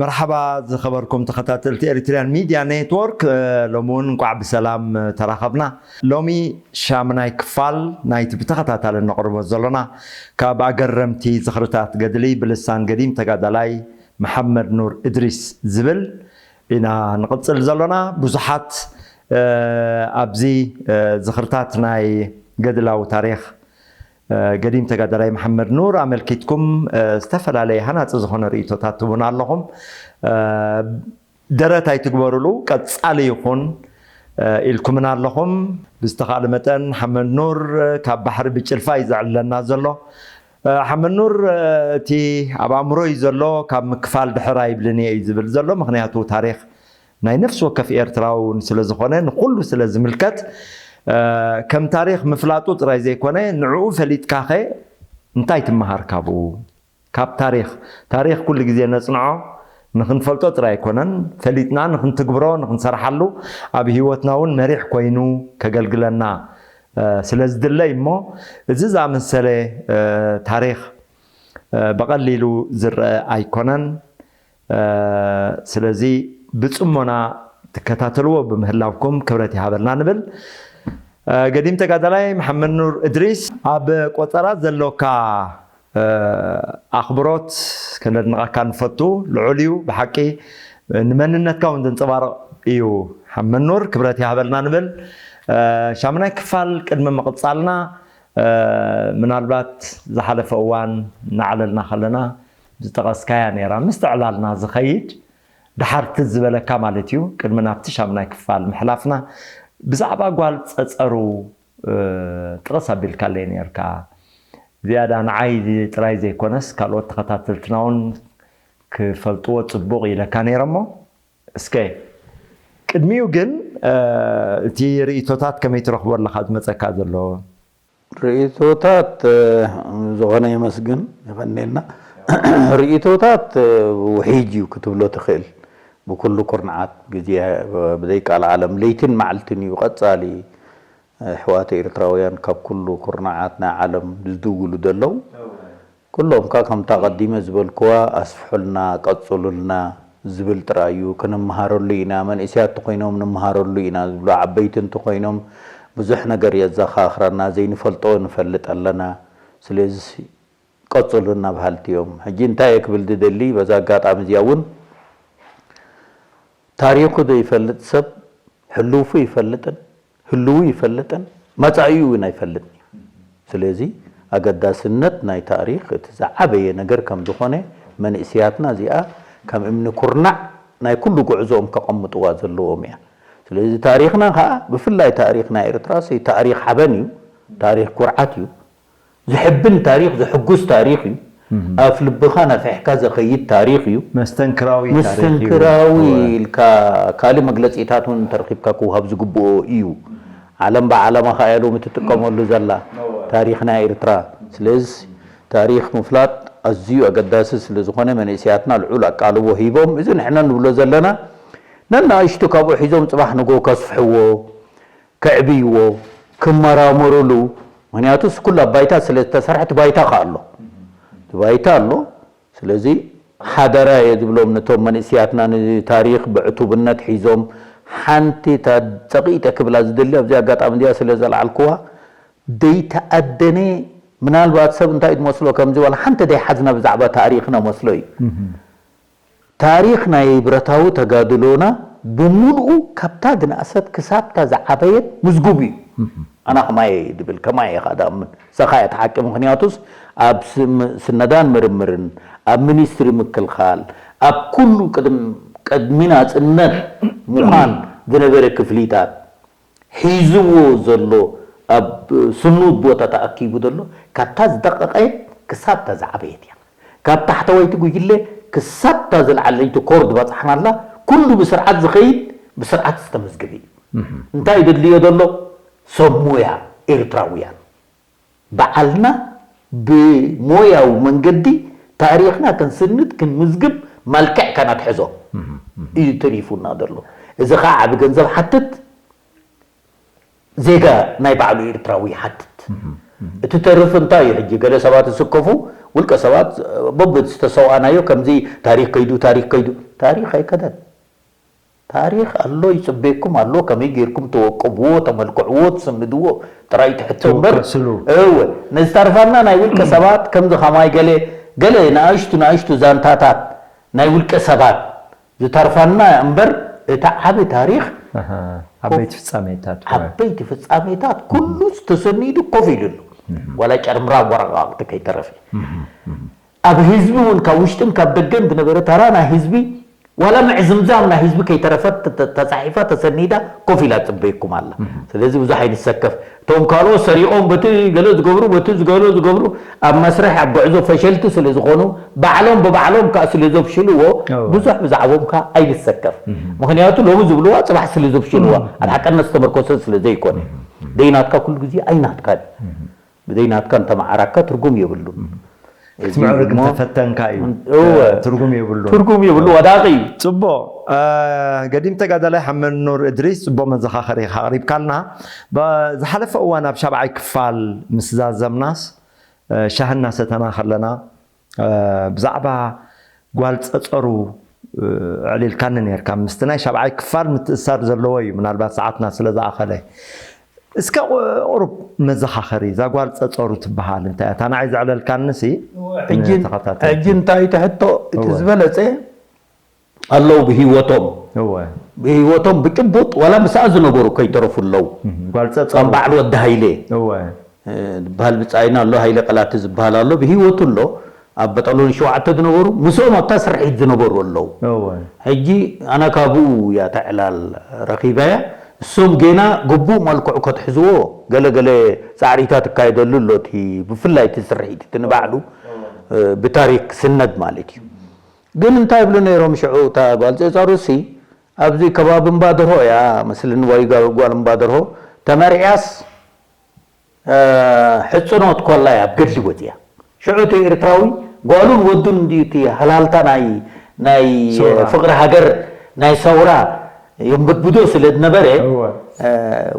መርሓባ ዝኸበርኩም ተኸታተልቲ ኤሪትሪያን ሚድያ ኔትወርክ፣ እ፣ ሎሚ እውን እንቋዕ ብሰላም፣ እ፣ ተራኸብና። ሎሚ ሻምናይ ክፋል ናይቲ ብተኸታታሊ እነቕርቦ ዘሎና ካብ ኣገረምቲ ዝኽርታት ገድሊ ብልሳን ገዲም ተጋዳላይ መሓመድ ኑር እድሪስ ዝብል ኢና ንቕጽል ዘሎና። ብዙሓት፣ እ፣ ኣብዚ፣ እ፣ ዝኽርታት ናይ ገድላዊ ታሪኽ፣ እ፣ ገዲም ተጋዳላይ መሓመድ ኑር ኣመልኪትኩም፣ እ፣ ዝተፈላለየ ሃናጺ ዝኾነ ርእይቶታት ትህቡና ኣለኹም። እ፣ ደረት ኣይትግበሩሉ፣ ቀጻሊ ይኹን፣ እ፣ ኢልኩምና ኣለኹም። ብዝተኻእለ መጠን ሓመድ ኑር፣ እ፣ ካብ ባሕሪ ብጭልፋ እዩ ዘዕልለና ዘሎ። እ፣ ሓመድ ኑር፣ እ፣ እቲ ኣብ ኣእምሮይ ዘሎ ካብ ምክፋል ድሕር ኣይብልን እየ እዩ ዝብል ዘሎ። ምኽንያቱ ታሪኽ ናይ ነፍሲ ወከፍ ኤርትራዊ እውን ስለ ዝኾነ፣ ንኹሉ ስለ ዝምልከት፣ እ፣ ከም ታሪኽ ምፍላጡ ጥራይ ዘይኮነ፣ ንዕኡ ፈሊጥካኸ እንታይ ትመሃር ካብኡ? ካብ ታሪኽ፣ ታሪኽ ኩሉ ግዜ ነጽንዖ፣ ንኽንፈልጦ ጥራይ ኣይኮነን፣ ፈሊጥና ንኽንትግብሮ፣ ንኽንሰርሓሉ፣ ኣብ ህይወትና እውን መሪሕ ኮይኑ ከገልግለና፣ እ፣ ስለ ዝድለ እዩ እሞ፣ እዚ ዝኣመሰለ፣ እ፣ ታሪኽ፣ እ፣ ብቐሊሉ ዝረአ ኣይኮነን። እ፣ ስለዚ ብጽሞና ትከታተልዎ ብምህላውኩም ክብረት ይሃበልና ንብል። እ፣ ገዲም ተጋዳላይ መሓመድ ኑር እድሪስ፣ ኣብ ቆጸራ ዘሎካ፣ እ፣ ኣኽብሮት ከነድንቐካ ንፈቱ፣ ልዑል እዩ። ብሓቂ ንመንነትካ እውን ዘንጸባርቕ እዩ። ሓመድ ኑር፣ ክብረት ይሃበልና ንብል። እ፣ ሻምናይ ክፋል ቅድሚ ምቕጻልና፣ እ፣ ምናልባት ዝሓለፈ እዋን እናዕለልና ከለና ዝጠቐስካያ ነይራ፣ ምስትዕላልና ዝኸይድ፣ ደሓር ትዝ ዝበለካ ማለት እዩ። ቅድሚ ናብቲ ሻምናይ ክፋል ምሕላፍና፣ ብዛዕባ ጓል ጸጸሩ፣ እ፣ ጥቕስ ኣቢልካለይ ነይርካ። ዝያዳ ንዓይ ጥራይ ዘይኮነስ፣ ካልኦት ተኸታተልትና እውን ክፈልጥዎ ጽቡቕ ኢለካ ነይረ እሞ፣ እስከ ቅድሚኡ ግን፣ እ፣ እቲ ርእይቶታት ከመይ ትረኽቦ ኣለኻ ዝመጸካ ዘሎ? ርእይቶታት፣ እ፣ ዝኾነ የመስግን፣ የቐንየልና። ርእይቶታት፣ እ፣ ውሒጅ እዩ ክትብሎ ትኽእል። ብኩሉ ኩርናዓት ግዜ፣ እ፣ ብዘይቃል ዓለም ለይትን መዓልትን እዩ ቀጻሊ። ኣሕዋት ኤርትራውያን ካብ ኩሉ ኩርናዓት ናይ ዓለም ዝድውሉ ዘለዉ፣ ኩሎም ከኣ ከምታ ቀዲመ ዝበልክዋ ኣስፍሑልና፣ ቀጽሉልና ዝብል ጥራይ እዩ። ክንመሃረሉ ኢና፣ መንእሰያት እንተኾይኖም ንምሃረሉ ኢና ዝብሉ፣ ዓበይቲ እንተኾይኖም ብዙሕ ነገር የዘኻኽረና፣ ዘይንፈልጦ ንፈልጥ ኣለና። ስለዚ ቀጽሉልና በሃልቲ እዮም። ሕጂ እንታይ እየ ክብል ዝደሊ፣ በዛ ኣጋጣሚ እዚኣ እውን ታሪኹ ዘይፈልጥ ሰብ ሕሉፉ ይፈልጥን ህልዉ ይፈልጥን መጻኢኡ እውን ኣይፈልጥን እዩ። ስለዚ ኣገዳስነት ናይ ታሪኽ እቲ ዝዓበየ ነገር ከም ዝኾነ መንእሰያትና እዚኣ ከም እምኒ ኩርናዕ ናይ ኩሉ ጉዕዞኦም ከቐምጥዋ ዘለዎም እያ። ስለዚ ታሪኽና ኸኣ ብፍላይ ታሪኽ ናይ ኤርትራ ሲ ታሪኽ ሓበን እዩ፣ ታሪኽ ኩርዓት እዩ። ዝሕብን ታሪኽ፣ ዝሕጉስ ታሪኽ እዩ። ኣፍ ልብኻ ናፊሕካ ዘኸይድ ታሪኽ እዩ። መስተንክራዊ ታሪኽ እዩ። መስተንክራዊ እወ። ኢልካ ካልእ መግለጺታት እውን እንተረኺብካ ክወሃብ ዝግብኦ እዩ። ዓለም ብዓለማ ከኣ እያ ሎሚ ትጥቀመሉ ዘላ እወ። ታሪኽ ናይ ኤርትራ። ስለዚ ታሪኽ ምፍላጥ ኣዝዩ ኣገዳሲ ስለ ዝኾነ መንእሰያትና ልዑል ኣቃልቦ ሂቦም፣ እዚ ንሕና ንብሎ ዘለና ነናእሽቱ ካብኡ ሒዞም ጽባሕ ንግሆ ከስፍሕዎ፣ ከዕብይዎ፣ ክመራመሩሉ። ምኽንያቱስ ኩላ ባይታ ስለ ዝተሰርሐ እቲ ባይታ ከኣ ኣሎ። እቲ ባይታ ኣሎ። ስለዚ ሓደራ እየ ዝብሎም ነቶም መንእሰያትና ንታሪኽ ብዕቱብነት ሒዞም ሓንቲ እታ ጸቂጠ ክብላ ዝደሊ ኣብዚ ኣጋጣሚ እዚኣ ስለ ዘልዓልክዋ ደይተኣደነ ምናልባት ሰብ እንታይ ትመስሎ ከምዚ ዋላ ሓንቲ ደይሓዝና ብዛዕባ ታሪኽና መስሎ እዩ። ታሪኽ ናይ ብረታዊ ተጋድሎና ብምሉኡ ካብታ ዝነኣሰት ክሳብታ ዝዓበየት ምዝጉብ እዩ። ኣና ከማይ ድብል ከማይ ኢኻ ዳምን ሰኻ እያ ተሓቂ ምኽንያቱስ ኣብ ስነዳን ምርምርን ኣብ ሚኒስትሪ ምክልኻል ኣብ ኩሉ ቅድሚ ናፅነት ምዃን ዝነበረ ክፍሊታት ሒዝዎ ዘሎ ኣብ ስኑድ ቦታ ተኣኪቡ ዘሎ ካብታ ዝደቐቐት ክሳብታ ዝዓበየት እያ። ካብ ታሕተወይቲ ጉጅለ ክሳብታ ዝለዓለይቲ ኮር ዝበፃሕናላ ኩሉ ብስርዓት ዝኸይድ ብስርዓት ዝተመዝገበ እዩ። እንታይ ዘድልዮ ዘሎ ሰብ ሞያ ኤርትራውያን በዓልና ብሞያዊ መንገዲ ታሪኽና ክንስንድ ክንምዝግብ መልክዕ ከነትሕዞ እዩ ተሪፉና ዘሎ። እዚ ከዓ ዓቢ ገንዘብ ሓትት ዜጋ ናይ ባዕሉ ኤርትራዊ ይሓትት። እቲ ተርፍ እንታይ እዩ? ሕጂ ገለ ሰባት ዝስከፉ፣ ውልቀ ሰባት በብዝተሰውኣናዮ ከምዚ ታሪኽ ከይዱ፣ ታሪኽ ከይዱ። ታሪኽ ኣይከደን። ታሪኽ ኣሎ፣ ይጽበየኩም ኣሎ። ከመይ ጌርኩም ተወቅብዎ፣ ተመልክዕዎ፣ ትስንድዎ ጥራይ ትሕቶ እምበር። ትወቀስሉ። እወ፣ ንዝተርፋና ናይ ውልቀ ሰባት ከምዚ ከማይ ገለ ገለ ንኣሽቱ ንኣሽቱ ዛንታታት ናይ ውልቀ ሰባት ዝተርፋና እምበር፣ እቲ ዓቢ ታሪኽ ኣሃ፣ ዓበይቲ ፍጻሜታት እወ። ዓበይቲ ፍጻሜታት ኩሉ ተሰኒዱ ኮፍ ኢሉ ኣሎ። ዋላ ጨርምራ ወረቃቅቲ ከይተረፈ ኣብ ህዝቢ እውን ካብ ውሽጥን ካብ ደገን ዝነበረ ተራ ናይ ህዝቢ ዋላ ምዕዝምዛም ናይ ህዝቢ ከይተረፈት ተ- ተ- ተጻሒፋ ተሰኒዳ ኮፍ ኢላ ትጽበየኩም ኣላ። ስለዚ ብዙሕ ኣይንሰከፍ። እቶም ካልኦት ሰሪቖም በቲ ገለ ዝገብሩ በቲ ዝገሎ ዝገብሩ ኣብ መስርሕ ኣብ ጉዕዞ ፈሸልቲ ስለ ዝኾኑ ባዕሎም ብባዕሎም ከዓ ስለ ዘፍሽልዎ እወ። ብዙሕ ብዛዕቦም ከዓ ኣይንሰከፍ። ምክንያቱ ሎሚ ዝብልዋ ጽባሕ ስለ ዘፍሽልዋ ኣብ ሓቀነት ዝተመርኮሰ ስለ ዘይኮነ ደይናትካ ኩሉ ግዜ ኣይናትካ ብዘይናትካ እንተመዓራካ ትርጉም የብሉን። እዚ ክትምዕርግ እሞ እንተፈተንካ እዩ እወ። ትርጉም የብሉ ትርጉም የብሉ ወዳቂ እዩ። ጽቡቕ። ገዲም ተጋዳላይ ሓመድ ኑር እድሪስ ጽቡቕ መዘኻኸሪ ኢኻ ኣቕሪብካልና። ዝሓለፈ እዋን ኣብ ሻብዓይ ክፋል ምስ ዛዘምናስ ሻሂ እናሰተና ከለና ብዛዕባ ጓል ጸጸሩ ኣዕሊልካኒ ነርካ። ምስቲ ናይ ሻብዓይ ክፋል ምትእሳር ዘለዎ እዩ፣ ምናልባት ሰዓትና ስለ ዝኣኸለ። እስከ ቁሩብ መዘኻኸሪ እዛ ጓል ጸጸሩ ትበሃል እንታይ እያ? እታ ንዓይ ዘዕለልካንሲ ሕጂ ንተኸታተልቲ። ሕጂ እንታይ እቲ ሕቶ እቲ እወ። ዝበለጸ ኣለዉ ብህይወቶም እወ ብህይወቶም ብጭቡጥ ዋላ ምስኣ ዝነበሩ ከይተረፉ ኣለዉ። ጓል ጸጸሩ ከም በዓል ወዲ ሃይለ እወ ዝበሃል ብጻይና ኣሎ፣ ሃይለ ቀላቲ ዝበሃል ኣሎ፣ ብህይወቱ ኣሎ። ኣብ በጠሎኒ ሸውዓተ ዝነበሩ ምስኦም ኣብታ ስርሒት ዝነበሩ ኣለዉ። እወ ሕጂ ኣነ ካብኡ እያ ተዕላል ረኺበያ። እሶም ጌና ግቡእ መልክዑ ከትሕዝዎ ገለገለ ጻዕሪታት እካየደሉ ኣሎ። እቲ ብፍላይ እቲ ስርሒት እቲ ንባዕሉ ብታሪክ ስነድ ማለት እዩ። ግን እንታይ ይብሉ ነይሮም ሽዑ እታ ጓል ጸጸሩሲ ኣብዚ ከባቢ እምባ ደርሆ እያ መስልኒ ወይ ጓል እምባ ደርሆ ተመርዕያስ ሕጽኖት ኮላ እያ ኣብ ገድሊ ወጽያ። ሽዑ እቲ ኤርትራዊ ጓሉን ወዱን እንድዩ እቲ ሃላልታ ናይ ናይ ሰውራ። ፍቕሪ ሃገር ናይ ሰውራ የንበድብዶ ስለ ዝነበረ እወ።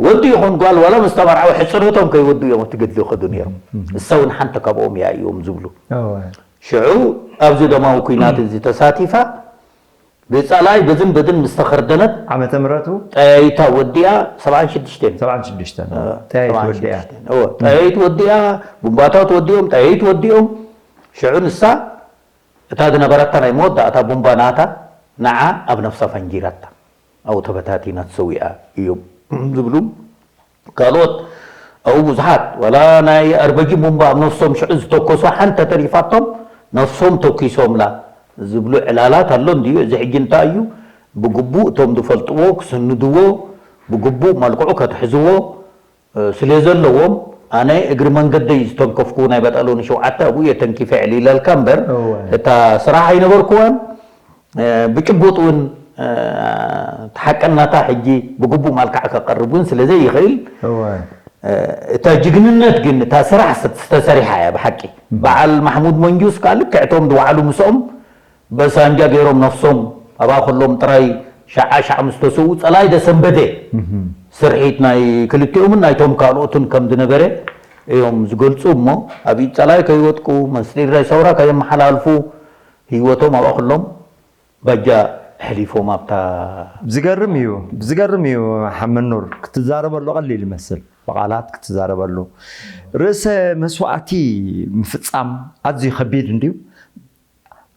ወዲ ይኹን ጓል ዋላ ምስ ተመርዓው ሕጽኖቶም ከይወዱ እዮም እቲ ገድሊ ይኸዱ ነይሮም። እሳ እውን ሓንቲ ካብኦም እያ እዮም ዝብሉ። እወ ሽዑ ኣብዚ ደማዊ ኩናት እዚ ተሳቲፋ ብጸላይ በዝን በዝን ምስ ተኸርደነት ዓመተ ምሕረቱ ጠያይታ ወዲኣ ሰብዓን ሽዱሽተን ሰብዓን ሽዱሽተን ጠያይት ወዲኣ እወ፣ ጠያይት ወዲኣ ቡምባታት ወዲኦም ጠያይት ወዲኦም ሽዑ ንሳ እታ ዝነበረታ ናይ መወዳእታ ቡምባ ናታ ንዓ ኣብ ነፍሳ ፈንጂራታ ኣብኡ ተበታቲና ተሰዊኣ እዮም ዝብሉ። ካልኦት ኣብኡ ብዙሓት ዋላ ናይ ኣርበጂ ቡምባ ኣብ ነፍሶም ሽዑ ዝተኮሱ ሓንቲ ተሪፋቶም ነፍሶም ተኪሶምላ ዝብሉ ዕላላት ኣሎ እንድዩ። እዚ ሕጂ እንታይ እዩ ብግቡእ እቶም ዝፈልጥዎ ክስንድዎ ብግቡእ መልክዑ ከትሕዝዎ ስለ ዘለዎም ኣነ እግሪ መንገደይ ዝተንከፍኩ ናይ በጠሎኒ ሸውዓተ ኣብኡ እየ ተንኪፈ ዕሊለልካ እምበር እወ። እታ ስራሕ ኣይነበርኩዋን ብጭቡጥ እውን ተሓቀናታ ሕጂ ብግቡእ መልክዕ ከቀርብ እውን ስለ ዘይኽእል እወ እታ ጅግንነት ግን እታ ስራሕ ዝተሰሪሓ እያ ብሓቂ። በዓል ማሕሙድ መንጁስ ከዓ ልክዕቶም ዝወዓሉ ምስኦም በሳንጃ ገይሮም ነፍሶም ኣብኣ ከሎም ጥራይ ሸዓ ሸዓ ምስ ተሰዉ ጸላይ ደሰንበደ ስርሒት ናይ ክልቲኦምን ናይቶም ካልኦትን ከም ዝነበረ እዮም ዝገልጹ። እሞ ኣብ ኢድ ጸላይ ከይወጥቁ መስጢር ናይ ሰውራ ከየመሓላልፉ ህይወቶም ኣብኣ ከሎም ባጃ ኣሕሊፎም ኣብታ ዝገርም እዩ ዝገርም እዩ ሓመኑር ክትዛረበሉ ቀሊል ይመስል ብቃላት ክትዛረበሉ ርእሰ መስዋእቲ ምፍፃም ኣዝዩ ከቢድ እንድዩ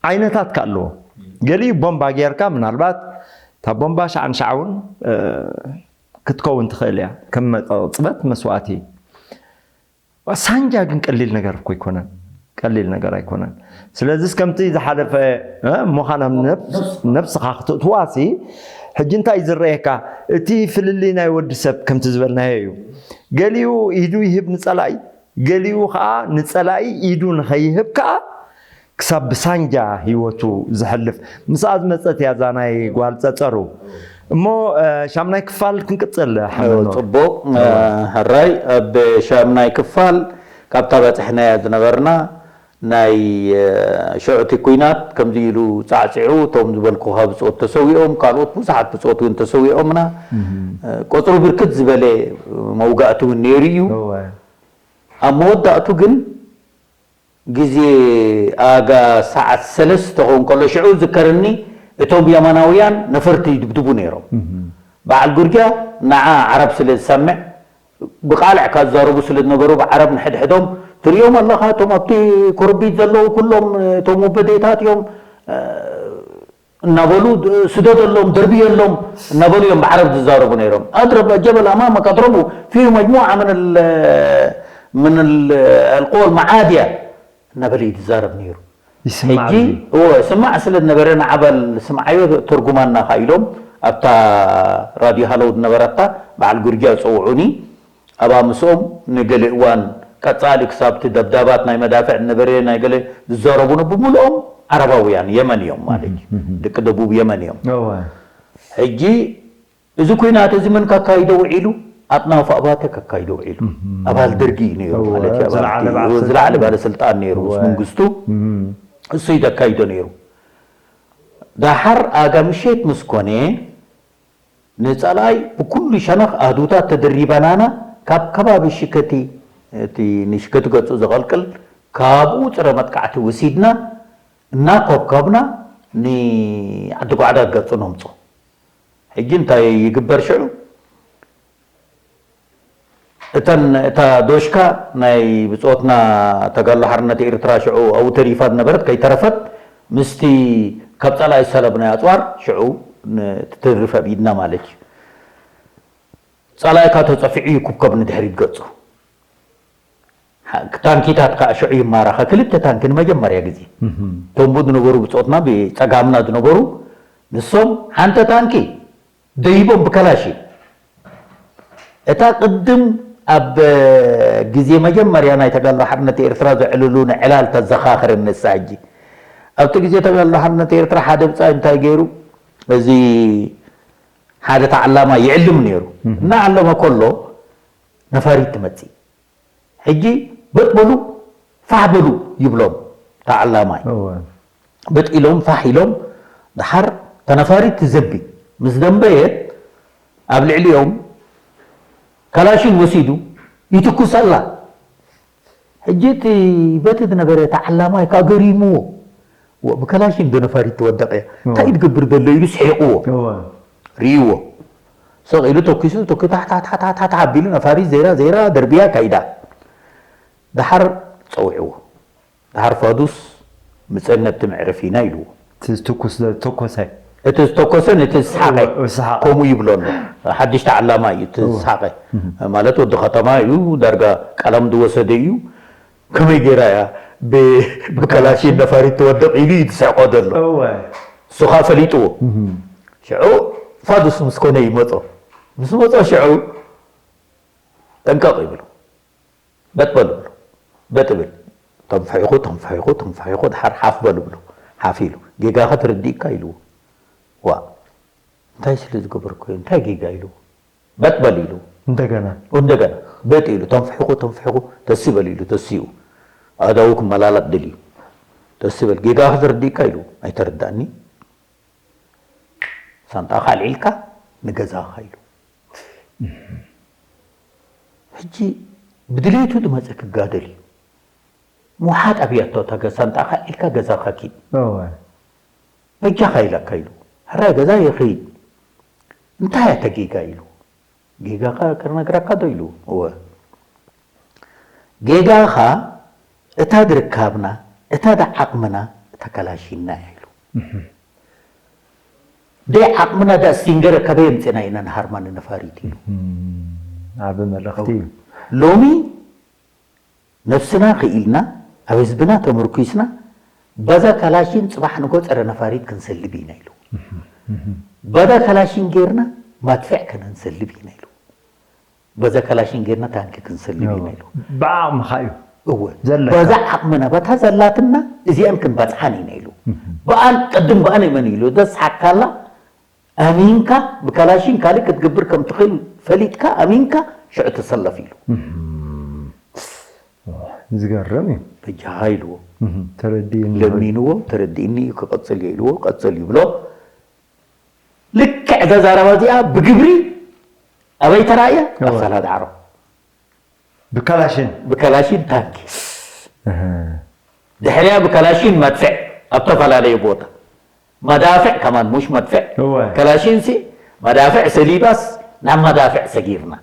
ዓይነታት ከ ኣለዎ ገሊኡ ቦምባ ጌርካ ምናልባት እታ ቦምባ ሻዕን ሻዕውን ክትከውን ትኽእል እያ ከም መቐፅበት መስዋእቲ ሳንጃ ግን ቀሊል ነገር እኮ ኣይኮነን ቀሊል ነገር ኣይኮነን ስለዚስ ከምቲ ዝሓለፈ እሞ ኻና ነብስኻ ክትእትዋሲ ሕጂ እንታይ ዝረየካ እቲ ፍልልይ ናይ ወዲ ሰብ ከምቲ ዝበልናዮ እዩ ገሊኡ ኢዱ ይህብ ንፀላኢ ገሊኡ ከዓ ንፀላኢ ኢዱ ንኸይህብ ከዓ ክሳብ ብሳንጃ ህይወቱ ዝሕልፍ ምስኣ ዝመፀት እያ እዛ ናይ ጓል ፀፀሩ እሞ ሻምናይ ክፋል ክንቅፅል ሓመኖ ፅቡቕ ሕራይ ኣብ ሻምናይ ክፋል ካብታ በፅሕናያ ዝነበርና ናይ ሽዑቲ ኩናት ከምዚ ኢሉ ፃዕፂዑ እቶም ዝበልኩኻ ብፆት ተሰዊኦም ካልኦት ብዙሓት ብፆት እውን ተሰዊኦምና ቆፅሩ ብርክት ዝበለ መውጋእቲ እውን ነይሩ እዩ ኣብ መወዳእቱ ግን ግዜ ኣጋ ሰዓት ሰለስተ ክኸውን ከሎ ሽዑ ዝከረኒ እቶም የማናውያን ነፈርቲ ይድብድቡ ነይሮም። በዓል ጉርጃ ንዓ ዓረብ ስለ ዝሰምዕ ብቃልዕ ካብ ዝዛረቡ ስለ ዝነበሩ ብዓረብ ንሕድሕዶም ትሪኦም ኣለኻ፣ እቶም ኣብቲ ኮረቢት ዘለዉ ኩሎም እቶም ወንበዴታት እዮም። እናበሉ ስደደሎም ደርብየሎም እናበሉ እዮም ብዓረብ ዝዛረቡ ነይሮም። أضرب الجبل أمامك أضربه فيه مجموعة من ال من ال القوى المعادية እናበለ እዩ ዝዛረብ ነይሩ። ይስማዕ ሕጂ እዎ ስማዕ ስለ ዝነበረ ንዓበል ስምዓዮ ተርጉማና ኢሎም ኣብታ ራድዮ ሃለው ዝነበረታ በዓል ጉርጃ ዝፀውዑኒ ኣብኣ ምስኦም ንገለ እዋን ቀጻሊ ክሳብቲ ደብዳባት ናይ መዳፍዕ ነበረ ናይ ገለ ዝዛረቡና ብምልኦም ዓረባውያን የመን እዮም ማለት እዩ። ደቂ ደቡብ የመን እዮም። ሕጂ እዚ ኩናት እዚ መን ከካይዶ ውዒሉ? ኣጥናፉ ኣባተ ከካይዶ ውዒሉ። ኣባል ደርጊ እዩ ነይሩ ማለት እዩ። ዝለዓለ ባለስልጣን ነይሩ ምስ መንግስቱ እሱ እዩ ዘካይዶ ነይሩ። ዳሓር ኣጋ ምሸት ምስ ኮነ ንጸላኢ ብኩሉ ሸነኽ ኣህዱታት ተደሪበናና ካብ ከባቢ ሽከቲ እቲ ንሽከቲ ገጹ ዘቐልቅል ካብኡ ጽረ መጥቃዕቲ ወሲድና እናኮብኮብና ንዓዲ ጓዕዳድ ገጹ ነምጾ። ሕጂ እንታይ ይግበር ሽዑ? እተን እታ ዶሽካ ናይ ብጾትና ተጋሎ ሓርነት ኤርትራ ሽዑ ኣብኡ ተሪፋ ዝነበረት ከይተረፈት ምስቲ ካብ ጸላኢ ዝሰለብናዮ ኣጽዋር ሽዑ ትትርፍ ኣብ ኢድና ማለት እዩ። ጸላኢካ ተጸፊዑ ይኩብከብ ንድሕሪት ገጹ። ታንኪታት ከዓ ሽዑ ይማራኸ ክልተ ታንኪ ንመጀመርያ ግዜ ቶምቡ ዝነበሩ ብጾትና ብጸጋምና ዝነበሩ ንሶም ሓንተ ታንኪ ደይቦም ብከላሽ እታ ቅድም ኣብ ግዜ መጀመርያ ናይ ተጋድሎ ሓርነት ኤርትራ ዘዕልሉ ንዕላል ተዘኻኽረኒ ንሳ ሕጂ ኣብቲ ግዜ ተጋድሎ ሓርነት ኤርትራ ሓደ ብጻይ እንታይ ገይሩ እዚ ሓደ ተዓላማ ይዕልም ነይሩ እናዓለመ ከሎ ነፋሪት ትመጽእ ሕጂ በጥ በሉ ፋሕ በሉ ይብሎም ተዓላማይ በጥ ኢሎም ፋሕ ኢሎም ደሓር ተነፋሪት ትዘቢ ምስ ደንበየት ኣብ ልዕሊኦም ካላሽን ወሲዱ ይትኩሰላ ሕጂ እቲ በቲ ዝነበረ ተዓላማይ ከዓ ገሪምዎ ብከላሽን ዶ ነፋሪት ትወደቕ እያ እንታይ ትገብር ዘሎ ኢሉ ስሒቕዎ ርእይዎ ሰቕ ኢሉ ተኪሱ ተኪ ታሕታሕታሕታሕታሕ ኣቢሉ ነፋሪት ዘይራ ዘይራ ደርብያ ካይዳ ደሓር ፀዊዕዎ ደሓር ፋዱስ ምፀን ነብቲ መዕረፊና ኢልዎ ትኩስ ተኮሰ እቲ ዝተኮሰ ነቲ ዝስሓቐ ከምኡ ይብሎ ኣሎ ሓድሽ ተዓላማ እዩ እቲ ዝስሓቐ ማለት ወዲ ከተማ እዩ ዳርጋ ቀለም ዝወሰደ እዩ ከመይ ገይራ እያ ብከላሽን ነፋሪት ትወድቕ ኢሉ እዩ ዝስሕቆ ዘሎ እሱ ከዓ ፈሊጥዎ ሽዑ ፋዱስ ምስ ኮነ ይመፆ ምስ መፆ ሽዑ ጠንቀቕ ይብሉ በጥ በሉ ብሉ በጥ ብል ተንፍሒኹ ተንፍሒኹ ተንፍሒኹ ድሓር ሓፍ በሉ ብሉ ሓፍ ኢሉ ጌጋኸ ተረዲእካ ኢልዎ ዋ እንታይ ስለ ዝገበርኩ እንታይ ጌጋ ኢልዎ በጥ በል ኢሉ እንደገና እንደገና በጥ ኢሉ ተንፍሒኹ ተንፍሒኹ ተሲ በል ኢሉ ተሲኡ ኣእዳዉ ክመላላጥ ደልዩ ተሲ በል ጌጋኸ ተረዲእካ ኢሉ ኣይተረዳእኒ ሳንጣኻ ኣልዒልካ ንገዛኻ ኢሉ ሕጂ ብድሌቱ ዝመፀ ክጋደል እዩ ምውሓጥ ኣብያቶ እታ ሳንጣኻ ኣልዒልካ ገዛኻ ኪድ በጃኻ ኢላካ ኢሉ ሕራይ ገዛ ይኽይድ እንታይ እያ ተጌጋ ኢሉ ጌጋኻ ክነግረካ ዶ ኢሉ እወ ጌጋኻ እታ ድርካብና እታ ዳዓቕምና እታ ከላሺና እያ ኢሉ ደይ ዓቕምና ዳ ስቲንገረ ከበይ ኣምፅና ኢና ንሃርማ ንነፋሪት ኢሉ ዓቢ መልእኽቲ እዩ ሎሚ ነብስና ክኢልና ኣብ ህዝብና ተመርኩስና በዛ ካላሽን ፅባሕ ንጎ ፀረ ነፋሪት ክንሰልብ ኢና ኢሉ በዛ ካላሽን ጌርና ማድፍዕ ከነንሰልብ ኢና ኢሉ በዛ ካላሽን ጌርና ታንኪ ክንሰልብ ኢና ኢሉ ብዓቕምኻ እዩ እወ ዘለካ በዛ ዓቕምና በታ ዘላትና እዚኣን ክንበፅሓን ኢና ኢሉ በኣን ቅድም በኣን ይመን ኢሉ ደስሓካላ ኣሚንካ ብካላሽን ካልእ ክትገብር ከም ትኽእል ፈሊጥካ ኣሚንካ ሽዑ ተሰለፍ ኢሉ ዝገርም እዩ በጃኻ ኢልዎ ተረዲእኒ ለሚንዎ ተረዲእኒ እዩ ክቐፅል እየ ኢልዎ ቀፅል ይብሎ ልክዕ እዛ ዛረባ እዚኣ ብግብሪ ኣበይ ተራእያ ኣብ ሳላ ዳዕሮ ብካላሽን ብካላሽን ታንኪ፣ ድሕሪያ ብካላሽን መድፍዕ ኣብ ተፈላለየ ቦታ፣ መዳፍዕ ከማን፣ ሙሽ መድፍዕ፣ እወ። ካላሽን ሲ መዳፍዕ ሰሊባስ ናብ መዳፍዕ ሰጊርና፣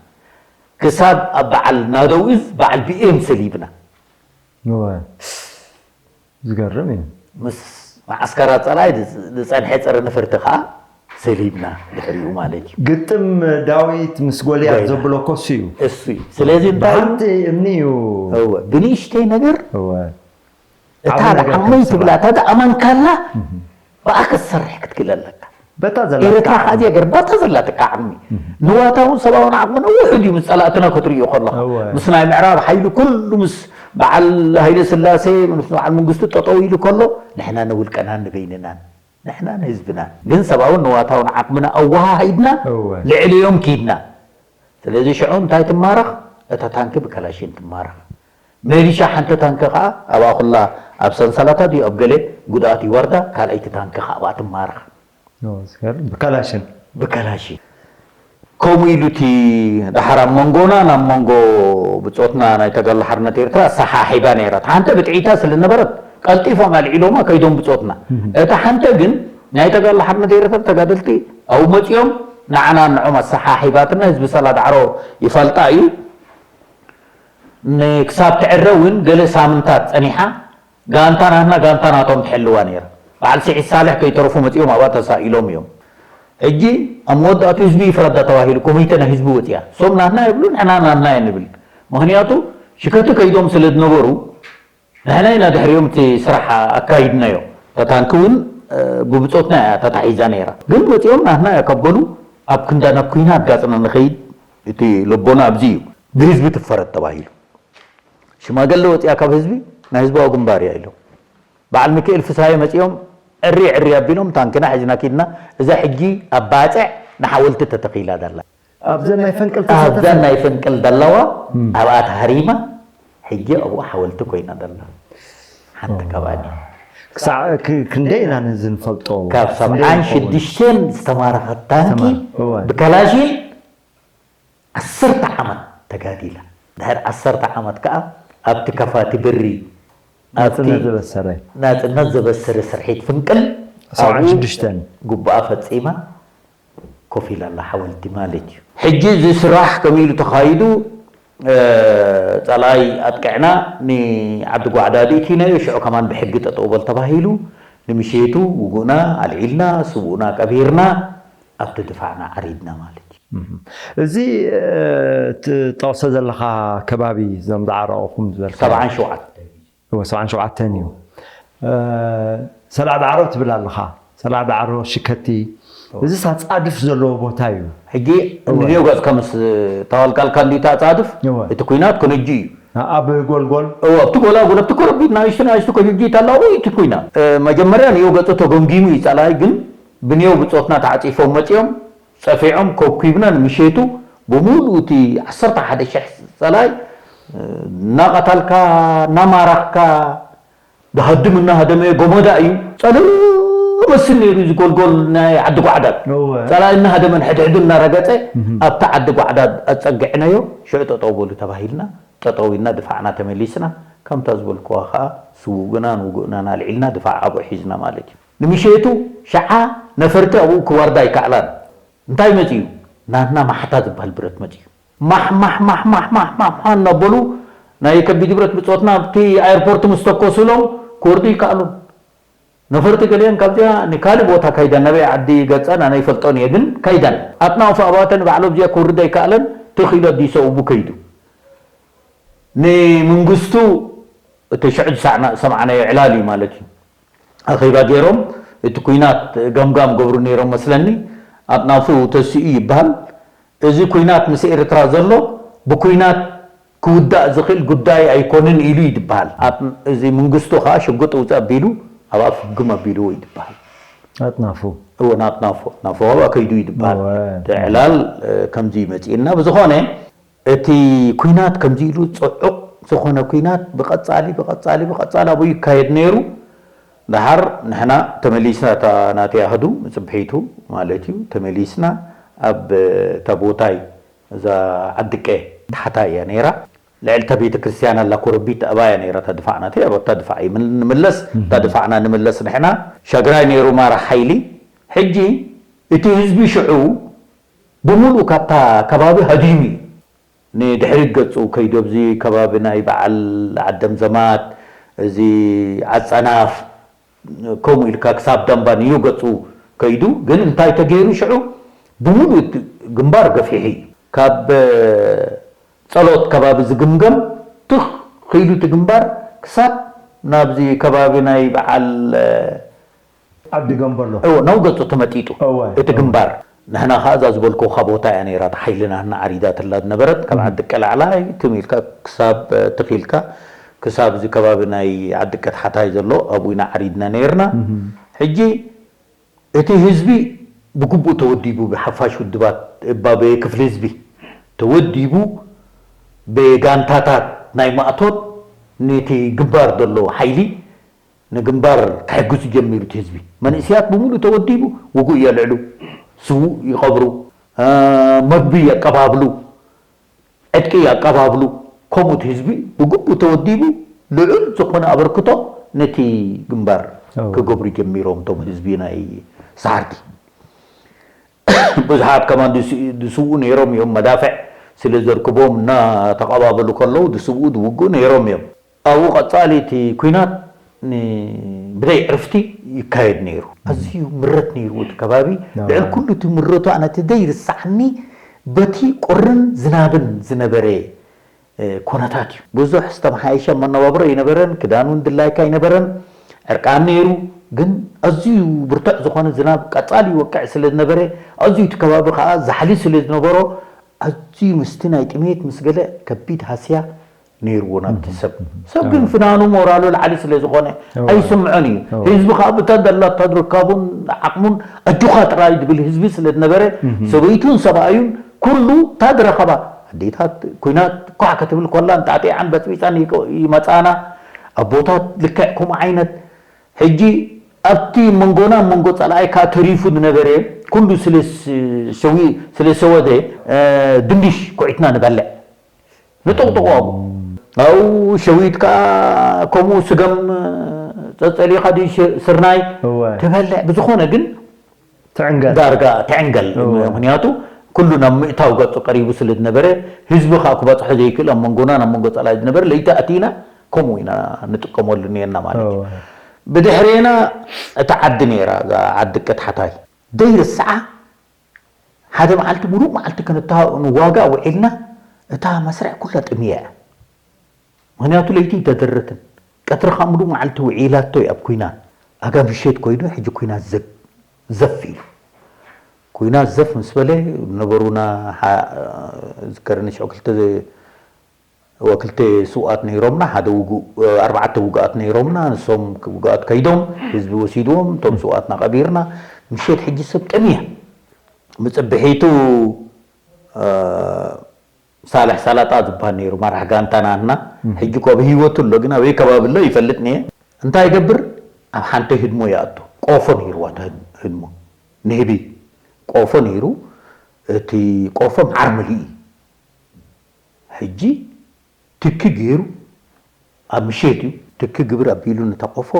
ክሳብ ኣብ በዓል ናደው እዝ በዓል ቢኤም ሰሊብና። እወ። ዝገርም እዩ። ምስ መዓስከራት ጸላኢ ዝጸንሐ ጸረ ነፈርቲ ከዓ ሰሊብና ድሕሪኡ ማለት እዩ። ግጥም ዳዊት ምስ ጎልያድ ጎልያድ። ዘብሎ ኮሱ እዩ። እሱ እዩ። ስለዚ እንታይ እዩ? ብሓንቲ እምኒ እዩ። እወ፣ ብንእሽተይ ነገር እወ። እታ ዓቢ ነገር ዓቕመይ ክትስራሕ። ትብላ እታ ኣመንካላ ብኣ ክትሰርሕ ክትክእል ኣለካ። በታ ዘላ ኤርትራ ከዚኣ ገር ባታ ዘላትካ ዓቕሚ ንዋታውን ሰብኣውን ዓቕሚ ነውሕ ድዩ ምስ ጸላእትና ክትርእዮ ከለኻ እወ። ምስ ናይ ምዕራብ ሓይሊ ኩሉ ምስ በዓል ሃይለ ስላሴ ምስ በዓል መንግስቱ ጠጠው ኢሉ ከሎ ንሕና ንውልቀናን ንበይንናን ንሕና ንህዝብናን ግን ሰብኣውን ንዋታውን ዓቕምና ኣወሃሂድና እወ። ልዕልዮም ኪድና። ስለዚ ሽዑ እንታይ ትማረኽ? እታ ታንኪ ብካላሽን ትማረኽ። መሊሻ ሓንቲ ታንኪ ከዓ ኣብኣ ኩላ ኣብ ሰንሰለታ ድዩ ኣብ ገለ ጉድኣት ይወርዳ፣ ካልኣይቲ ታንኪ ከዓ ኣብኣ ትማረኽ። ኦ፣ ዝገርም። ብካላሽን ብካላሽን ከምኡ ኢሉ እቲ ደሓር ኣብ መንጎና ናብ መንጎ ብጾትና ናይ ተጋድሎ ሓርነት ኤርትራ ኣሰሓሒባ ነይራ። እታ ሓንቲ ብጥዒታ ስለ ነበረት ቀልጢፎም ኣልዒሎማ ከይዶም ብጾትና። እታ ሓንቲ ግን ናይ ተጋድሎ ሓርነት ኤርትራ ተጋደልቲ ኣብኡ መጺኦም ንዓና ንዖም ኣሰሓሒባትና። ህዝቢ ሰላ ዳዕሮ ይፈልጣ እዩ። ንክሳብ ትዕረ እውን ገለ ሳምንታት ጸኒሓ ጋንታ ናትና ጋንታ ናቶም ትሕልዋ ነይራ። በዓል ስዒድ ሳልሕ ከይተረፉ መጺኦም ኣብኣ ተሳኢሎም እዮም። ሕጂ ኣብ መወዳእቱ ህዝቢ ይፍረዳ ተባሂሉ ኮሚተ ናይ ህዝቢ ወፂያ። እሶም ናትና ይብሉ ንሕና ናትና ንብል። ምክንያቱ ሽከቲ ከይዶም ስለ ዝነበሩ ንሕና ኢና ድሕሪኦም እቲ ስራሕ ኣካይድናዮ። ተታንኪ እውን ብብፆትና እያ ተታሒዛ ነይራ። ግን መፂኦም ናትና እያ ካብ በሉ ኣብ ክንዳ ናብ ኩናት ጋፅና ንኸይድ እቲ ለቦና ኣብዚ እዩ። ብህዝቢ ትፈረድ ተባሂሉ። ሽማገለ ወፂኣ ካብ ህዝቢ ናይ ህዝባዊ ግንባር እያ ኢሎም። በዓል ሚካኤል ፍስሃየ መፂኦም ዕሪ ዕሪ ኣቢሎም ታንክና ሒዝና ኪድና እዛ ሕጂ ኣብ ባፅዕ ንሓወልቲ ተተኺላ ዘላ ኣብዘን ናይ ፈንቅል ኣብዛ ናይ ፈንቅል ዘለዋ ኣብኣ ተሃሪማ ሕጂ ኣብኡ ሓወልቲ ኮይና ዘላ ሓንቲ ከባኒ ክሳዕ ክ- ክንደይ ኢና ነዚ ንፈልጦ ካብ ክንደይ ሰብዓን ንኸውን? ሽዱሽተን ዝተማረኸት ታንኪ ዝተማረ- እወ። ብከላሽን ዓሰርተ ዓመት ተጋዲላ። ድሕሪ ዓሰርተ ዓመት ከዓ ኣብቲ ከፋቲ ብሪ ኣብቲ ናጽነት ዘበሰረ ናጽነት ዘበሰረ ስርሒት ፍንቅል ሰብዓን ኣብኡ ሽዱሽተን ጉባኣ ፈጺማ ኮፍ ኢላ ኣላ ሓወልቲ ማለት እዩ። ሕጂ እዚ ስራሕ ከመይ ኢሉ ተኻይዱ? እ፣ ጸላኢ ኣጥቅዕና ንዓዲ ጓዕዳዲ እቲናዮ፣ ሽዑ ከማን ብሕጊ ጠጠው በል ተባሂሉ ንምሸቱ ውጉእና ኣልዒልና ስውእና ቀቢርና ኣብቲ ድፋዕና ዓሪድና ማለት እዩ። እዚ ትጠቕሶ ዘለኻ ከባቢ እዞም ዝዓረቑኹም ዝበልካ ሰብዓን ሸውዓተ እወ ሰብዓን ሸውዓተን እዩ። ሰላዕ ዳዕሮ ትብል ኣለኻ። ሰላዕ ዳዕሮ ሽከቲ እዚስ ኣጻድፍ ዘለዎ ቦታ እዩ። ሕጂ ንዮ ገጽካ ምስ ተዋልቃልካ እንዲታ ኣጻድፍ እወ። እቲ ኩናት ክንጂ እዩ። ኣብ ጎልጎል እወ ኣብቲ ጎላጉል ኣብቲ ኮረቢት ናይሽቱ ናይሽቱ ከሕጂ ተላዊ እቲ ኩናት መጀመርያ ንዮ ገጹ ተገምጊሙ እዩ። ጸላይ ግን ብንዮ ብጾትና ተዓጺፎም መጺኦም ጸፊዖም ኮብኩብና ንምሸቱ ብሙሉእ እቲ ዓሰርተ ሓደ ሽሕ ጸላይ እናቐታልካ እናማራኽካ ድሃድም እናሃደመ ጎመዳ እዩ። ጸለሎ መስል ነይሩ እዚ ጎልጎል ናይ ዓዲ ጓዕዳድ። እወ። ጸላኢ እናሃደመን ሕድሕዱ እናረገጸ ኣብታ ዓዲ ጓዕዳድ ኣጸግዕናዮ ሽዑ ጠጠው በሉ ተባሂልና ጠጠው ኢልና ድፋዕና ተመሊስና። ከምታ ዝበልክዋ ከዓ ስውእናን ውጉእናን ኣልዒልና ድፋዕ ኣብኡ ሒዝና ማለት እዩ። ንምሸቱ ሸዓ ነፈርቲ ኣብኡ ክወርዳ ኣይከኣላን። እንታይ መጺኡ? ናትና ማሕታ ዝበሃል ብረት መጺኡ። ማሕ ማሕ ማሕ ማሕ ማሕ ማሕ ማሕ እናበሉ ናይ ከቢድ ብረት ብጾትና ኣብቲ ኣየርፖርት ምስ ተኮሱሎም ክወርዱ ይከኣሉን። ነፈርቲ ገሊአን ካብዚኣ ንካልእ ቦታ ካይዳን ናበይ ዓዲ ገጸን ኣነ ይፈልጦን እየ ግን ካይዳን ኣጥናፉ ኣባተ ንባዕሉ ኣብዚኣ ክወርድ ኣይከኣለን። ትኺሉ ኣዲስ ኣበቡ ከይዱ ንምንግስቱ እቲ ሽዑ ዝሰማዕናዮ ዕላል እዩ ማለት እዩ። ኣኼባ ገይሮም እቲ ኩናት ገምጋም ገብሩ ነይሮም መስለኒ። ኣጥናፉ ተሲኡ ይበሃል። እዚ ኩናት ምስ ኤርትራ ዘሎ ብኩናት ክውዳእ ዝኽእል ጉዳይ ኣይኮንን ኢሉ ይድበሃል። ኣብ- እዚ መንግስቱ ከዓ ሽጉጥ ውፅእ ኣቢሉ ኣብ ኣፍ ግም ኣቢልዎ ይድበሃል። ኣጥናፉ እወ ናጥናፎ ናፎ ኣብኣ ከይዱ ይድበሃል። እወ። እቲ ዕላል ከምዚ ይመፅእና ብዝኾነ እቲ ኩናት ከምዚ ኢሉ ፅዑቕ ዝኾነ ኩናት ብቐፃሊ ብቐፃሊ ብቐፃሊ ኣብኡ ይካየድ ነይሩ። ደሓር ንሕና ተመሊስና እታ ናተይ ኣህዱ ምፅብሒቱ ማለት እዩ ተመሊስና ኣብ እታ ቦታይ እዛ ዓድቀ ታሕታ እያ ነይራ። ልዕሊ እታ ቤተ ክርስቲያን ኣላ ኮረቢት ኣብኣ እያ ነይራ እታ ድፋዕና። እቲ ኣብታ ድፋዕ እዩ ምን-፣ ንምለስ፣ እታ ድፋዕና ንምለስ ንሕና። ሸግራይ ነይሩ ማራ ሓይሊ። ሕጂ እቲ ህዝቢ ሽዑ ብምሉእ ካብታ ከባቢ ሃዲሙ እዩ። ንድሕሪት ገጹ ከይዱ ኣብዚ ከባቢ ናይ በዓል ዓደም ዘማት፣ እዚ ዓጸናፍ፣ ከምኡ ኢልካ ክሳብ ደንባ ንዩ ገጹ ከይዱ። ግን እንታይ ተገይሩ ሽዑ? ብምሉእ እቲ ግንባር ገፊሑ እዩ። ካብ ጸሎት ከባቢ ዝግምገም ትኽ ኢሉ እቲ ግንባር ክሳብ ናብዚ ከባቢ ናይ በዓል ዓዲ ገምበሎ። እዎ፣ ናብ ገጹ ተመጢጡ እወ፣ እቲ እወ። ግንባር። ንሕና ኸዓ እዛ ዝበልኩኻ ቦታ እያ ነይራ፣ እታ ሓይልና ንዓሪዳትላ ዝነበረት፣ ካብ እም። ዓዲ ቀላዕላይ ትም ኢልካ ክሳብ፣ እ፣ ትኺልካ ክሳብ እዚ ከባቢ ናይ ዓዲ ቀትሓታይ ዘሎ፣ ኣብኡ ኢና ዓሪድና ነይርና። እም። ሕጂ እቲ ህዝቢ ብግቡእ ተወዲቡ፣ ብሓፋሽ ውድባት፣ እባ ብክፍሊ ህዝቢ ተወዲቡ፣ ብጋንታታት ናይ ማእቶት ነቲ ግንባር ዘሎ ሓይሊ ንግንባር ክሕግዙ ጀሚሩ እቲ ህዝቢ። መንእሰያት ብምሉእ ተወዲቡ፣ ውጉእ የልዕሉ፣ ስዉእ ይቐብሩ፣ እ፣ መግቢ የቀባብሉ፣ ዕጥቂ የቀባብሉ። ከምኡ እቲ ህዝቢ ብግቡእ ተወዲቡ፣ ልዑል ዝኾነ ኣበርክቶ ነቲ ግንባር ኣዎ። ክገብሩ ጀሚሮም፣ እቶም ህዝቢ ናይ ሰዓርቲ። ብዙሓት ከማን ዝስ-፣ ዝስውኡ ነይሮም እዮም፣ መዳፍዕ ስለ ዘርክቦም እናተቐባበሉ ከለዉ ዝስውኡ ዝውግኡ ነይሮም እዮም። ኣብኡ ቀጻሊ እቲ ኲናት ን-፣ ብዘይ ዕርፍቲ ይካየድ ነይሩ። ኣዝዩ ምረት ነይርዎ እቲ ከባቢ። ኣዎ። ልዕሊ ኩሉ እቲ ምረቱ ኣነ እቲ ዘይርሳዕኒ በቲ ቁርን ዝናብን ዝነበረ፣ እ፣ ኮነታት እዩ። ብዙሕ ዝተመሓየሸ መነባብሮ ኣይነበረን፣ ክዳን እውን ድላይካ ኣይነበረን፣ ዕርቃን ነይሩ። ግን ኣዝዩ ብርቱዕ ዝኾነ ዝናብ ቀጻሊ ይወቅዕ ስለ ዝነበረ፣ ኣዝዩ እቲ ከባቢ ከኣ ዛሕሊ ስለ ዝነበሮ፣ ኣዝዩ ምስቲ ናይ ጥሜት ምስ ገለ ከቢድ ሃስያ ነይርዎ ናብቲ እም፣ ሰብ። እም፣ ሰብ ግን እም። ፍናኑ ሞራሉ ላዕሊ ስለ ዝኾነ እዋ። ኣይስምዖን እዩ። እዋ። ህዝቢ ከኣ ብታ ዘላታ ርካቡን ዓቕሙን ኣጆኻ ጥራይ ዝብል ህዝቢ ስለ ዝነበረ፣ እም። ሰበይቱን ሰብኣዩን ኩሉ እታ ዝረኸባ፣ ኣዴታት ኲናት ኳዕ ክትብል ኮላ እንጣጢዓን በጽቢጻን ይቀ-፣ ይመጻና። ኣቦታት ልክዕ ከምኡ ዓይነት። ሕጂ ኣብቲ መንጎና መንጎ ጸላኢ ከኣ ተሪፉ ዝነበረ ኩሉ ስለ ስ-፣ ሸዊ-፣ ስለ ሰወደ፣ እ፣ ድንሽ ኩዒትና ንበልዕ። ንጠቕጥቖ ኣብኡ። ኣብኡ ሸዊት ከኣ ከምኡ ስገም ጸጸሊኻ ድዩ ሽ-፣ ስርናይ እወ። ትበልዕ። ብዝኾነ ግን ትዕንገል። ዳርጋ ትዕንገል። እወ። ምኽንያቱ ኩሉ ናብ ምእታው ገጹ ቀሪቡ ስለ ዝነበረ፣ ህዝቢ ከኣ ክበጽሖ ዘይክእል ኣብ መንጎና ናብ መንጎ ጸላኢ ዝነበረ ለይቲ ኣቲና ከምኡ ኢና ንጥቀመሉ ነርና ማለት እዩ። እወ። ብድሕሬና እታ ዓዲ ነይራ፣ እዛ ዓዲ ቀትሓታይ። ዘይርስዓ ሓደ መዓልቲ፣ ምሉእ መዓልቲ ክንታ-፣ ንዋጋ ውዒልና፣ እታ መስርዕ ኩላ ጥምያ እያ። ምኽንያቱ ለይቲ ኣይተደረትን። ቀትሪ ኸኣ ምሉእ መዓልቲ ውዒላቶ እያ ኣብ ኲናት። ኣጋ ምሸት ኮይኑ፣ ሕጂ ኲናት ዘግ-፣ ዘፍ ኢሉ። ኲናት ዘፍ ምስ በለ፣ ነበሩና ሓ-፣ ዝከረኒ ሽዑ ክልተ ወክልተ ስውኣት ነይሮምና፣ ሓደ ውጉእ፣ ኣርባዕተ ውጉኣት ነይሮምና፣ ንሶም ውጉኣት ከይዶም፣ ህዝቢ ወሲድዎም፣ እቶም ስውኣትና ቀቢርና፣ ምሸት ሕጂ ሰብ ጠምያ። ምጽብሒቱ፣ እ፣ ሳልሕ ሳላጣ ዝበሃል ነይሩ፣ መራሕ ጋንታ ናትና። እም። ሕጂ እኮ ብህይወቱ ኣሎ፣ ግን ኣበይ ከባቢ ኣሎ ይፈልጥን እየ። እንታይ ይገብር? ኣብ ሓንቲ ህድሞ ይኣቱ። ቆፎ ነይርዋ እታ ህድ-፣ ህድሞ። ንህቢ ቆፎ ነይሩ፣ እቲ ቆፎ መዓር መሊኡ እዩ። ሕጂ ትኪ ገይሩ፣ ኣብ ምሸት እዩ፣ ትኪ ግብር ኣቢሉ ነታ ቆፎ፣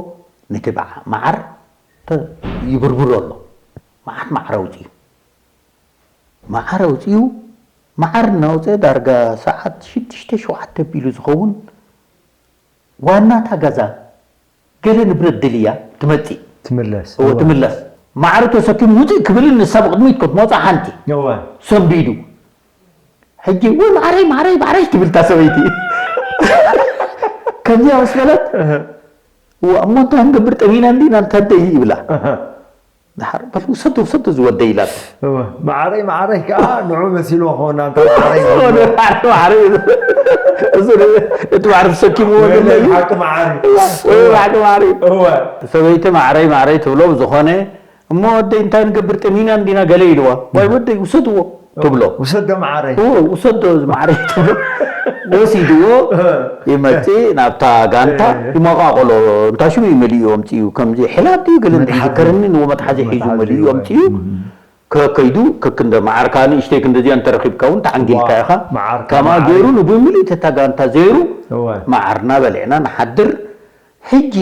ነቲ በዓ-፣ መዓር ተ-፣ ይብርብሮ ኣሎ። መዓት መዓር ኣውጺኡ። መዓር ኣውጺኡ፣ መዓር እናውጸ ዳርጋ ሰዓት ሽዱሽተ፣ ሸውዓተ ኣቢሉ ዝኸውን፣ ዋናታ ገዛ ገለ ንብረት ደልያ ትመጽእ። ትምለስ። እወ፣ እወ። ትምለስ። ማዕረ ተሰኪሙ ውጽእ ክብልን ንሳ ብቕድሚት ክትመጻ ሓንቲ። እወ። ሰንቢዱ። ሕጂ፣ "ወይ ማዕረይ፣ ማዕረይ፣ ማዕረይ" ትብል እታ ሰበይቲ። ከምዚኣ ምስ በለት፣ እህ። "እወ፣ እሞ እንታይ ክንገብር ጠሚና እንዲና፣ እንታይ ደይ?" ይብላ። እህ። ደሓር፣ "በል ውሰዶ፣ ውሰዶ ዝወደይ" ኢላት። እወ፣ ማዕረይ፣ ማዕረይ ከኣ ንዑ መሲልዎ ክኾን፣ ኣንታ ማዕረይ ዝብሎ። ማዕረይ፣ ማዕረይ። እዚ፣ እቲ ማዕረ ተሰኪምዎ ወይ ዘሎ እዩ። ሓቂ ማዕረይ። ወይ ሓቂ ማዕረይ። እወ። ሰበይቲ ማዕረይ፣ ማዕረይ ትብሎ ብዝኾነ፣ እሞ ወደይ እንታይ ንገብር ጠሚና እንዲና ገለ ኢልዋ። "ዋይ ወደይ ውሰድዎ" ትብሎ። "ውሰዶ ማዕረይ። እወ፣ ውሰዶ እዚ ማዕረይ" ትብሎ። ወሲድዎ እህ። ይመጽእ ናብታ ጋንታ እህ። ይመቓቕሎ። እንታ ሽሙ እዩ መሊኡ ኣምጺኡ፣ ከምዚ ሕላብ ድዩ ገለ መትሓዚ። እንተሓከረኒ ንዎ መትሓዚ ሒዙ መትሓዚ መሊኡ እወ። ኣምጺኡ። እህ። ከከይዱ ከክንደ መዓር ከዓ ንእሽተይ ክንደዚኣ እንተረኺብካ እውን ተዓንጊልካ ኢኻ። መዓር ከምኣ መዓር ገይሩ ንብምልእቲ እታ ጋንታ ዘይሩ እወ መዓር እናበሊዕና ንሓድር። ሕጂ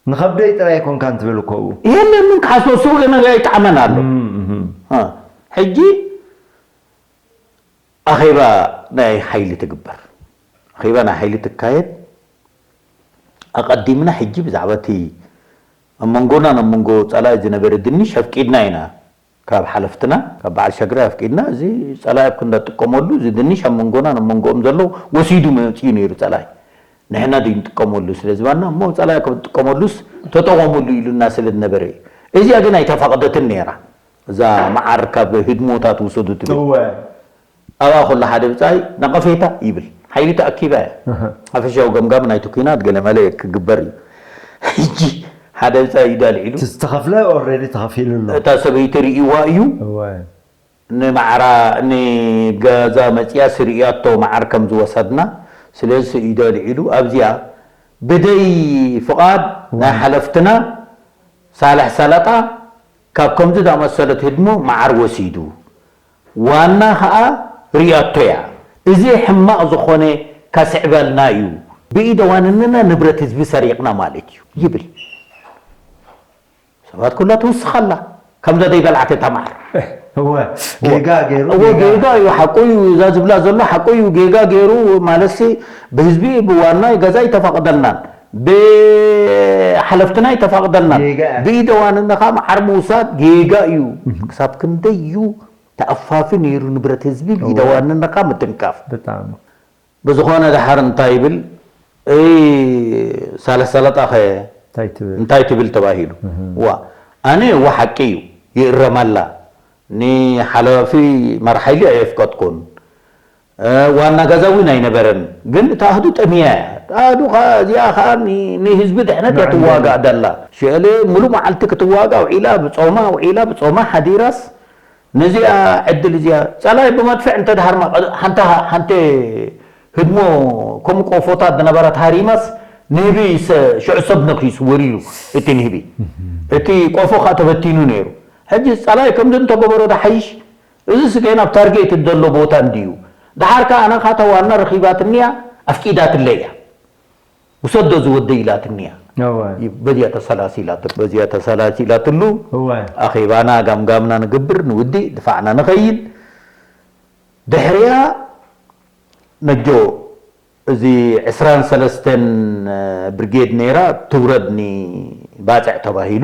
ንኸብደይ ጥራይ ኣይኮንካን ትብል እኮ ኡ የለን ምን ክሓስበሱ ገና ኣይጣዕመን ኣሎ። ሕጂ ኣኼባ ናይ ሓይሊ ትግበር። ኣኼባ ናይ ሓይሊ ትካየድ። ኣቐዲምና ሕጂ ብዛዕባ እቲ ኣብ መንጎና ናብ መንጎ ጸላኢ ዝነበረ ድንሽ ኣፍቂድና ኢና። ካብ ሓለፍትና ካብ በዓል ሸግራይ ኣፍቂድና፣ እዚ ጸላኢ ኣብ ክንዳ ጥቀመሉ፣ እዚ ድንሽ ኣብ መንጎና ናብ መንጎኦም ዘሎ ወሲዱ መጺኡ ነይሩ ጸላኢ። ንሕና ድዩ ንጥቀመሉ ስለ ዝባና እሞ ጸላኢ ከም ንጥቀመሉስ ተጠቐሙሉ ኢሉና ስለ ዝነበረ እዩ። እዚኣ ግን ኣይተፈቕደትን ነይራ። እዛ መዓር ካብ ህድሞታት ውሰዱ ትብል። እወ ኣብኣ ከሎ ሓደ ብጻይ ነቐፌታ ይብል። ሓይሊ ተኣኪባ እያ። ሓፈሻዊ ገምጋም ናይቲ ኲናት ገለመለ ክግበር እዩ። ሕጂ ሓደ ብጻይ ኢዱ ኣልዒሉ ዝተኸፍለ ኦልሬዲ ተኸፊሉ ኣሎ እታ ሰበይቲ ርእይዋ እዩ። እወ ንማዕራ ንገዛ መጽያ ስርእያቶ መዓር ከም ዝወሰድና። ስለዚ ኢዱ ኣልዒሉ ኣብዚኣ ብደይ ፍቓድ ናይ ሓለፍትና ሳልሕ ሰለጣ ካብ ከምዚ ዝኣመሰለት ህድሞ መዓር ወሲዱ። ዋና ኸኣ ርእያቶ እያ። እዚ ሕማቕ ዝኾነ ከስዕበልና እዩ። ብኢደ ዋንንና ንብረት ህዝቢ ሰሪቕና ማለት እዩ ይብል። ሰባት ኩላ ትውስኽ ኣላ። ከምዛ ዘይበልዓት እታ መዓር። እወ ጌጋ ገይሩ እወ ጌጋ እዩ ሓቁ እዩ። እዛ ዝብላ ዘሎ ሓቁ እዩ። ጌጋ ገይሩ ማለትሲ ብህዝቢ ብዋና ገዛ ኣይተፈቕደልናን ብሓለፍትና ኣይተፈቕደልናን። ጌጋ እያ። ብኢደ ዋንንኻ መዓር ምውሳድ ጌጋ እዩ። ክሳብ ክንደይ እዩ ተኣፋፊ ነይሩ ንብረት ህዝቢ ብኢደ ዋንንኻ ምትንካፍ። ብጣዕሚ ብዝኾነ ድሓር እንታይ ይብል? እይ ሳልሕ ሰለጣኸ እንታይ ትብል እንታይ ትብል ተባሂሉ። ዋ ኣነ እወ ሓቂ እዩ ይእረም ኣላ። ንሓላፊ መራሕ ሓይሊ ኣየፍቀጥኩን። ዋና ገዛ እውን ኣይነበረን። ግን እታ ኣህዱ ጠምያ እያ። እታ ኣህዱ ከዓ እዚኣ ከዓ ን- ንህዝቢ ድሕነት እያ ትዋጋእ ደላ። ሽዕለ ሙሉ መዓልቲ ክትዋጋእ ውዒላ ብጾማ ውዒላ ብጾማ ሓዲራስ ነዚኣ ዕድል እዚኣ ጸላይ ብመድፍዕ እንተ ድሃር ሓንቲ ሓንቲ ህድሞ ከም ቆፎታት ዝነበረት ሃሪማስ ንህቢ ይሰ- ሽዑ ሰብ ነኺሱ ወሪሩ እቲ ንህቢ። እቲ ቆፎ ከዓ ተበቲኑ ነይሩ። ሕጂ ጸላይ ከምዚ እንተገበሮ ዶ ሓይሽ? እዚ ስገን ኣብ ታርጌት ዘሎ ቦታ እንድዩ። ደሓር ከዓ ኣነ ካታ ዋና ረኺባትኒ እያ ኣፍቂዳትለይ እያ። ውሰዶ ዝወደ ኢላትኒ እያ። እወ በዚኣ ተሰላሲላትሉ በዚኣ ተሰላሲላትሉ እወ ኣኼባና ጋምጋምና ንግብር ንውዲእ ድፋዕና ንኸይድ። ድሕሪያ ነጆ እዚ ዕስራን ሰለስተን ብርጌድ ነይራ ትውረድ ንባፅዕ ተባሂሉ።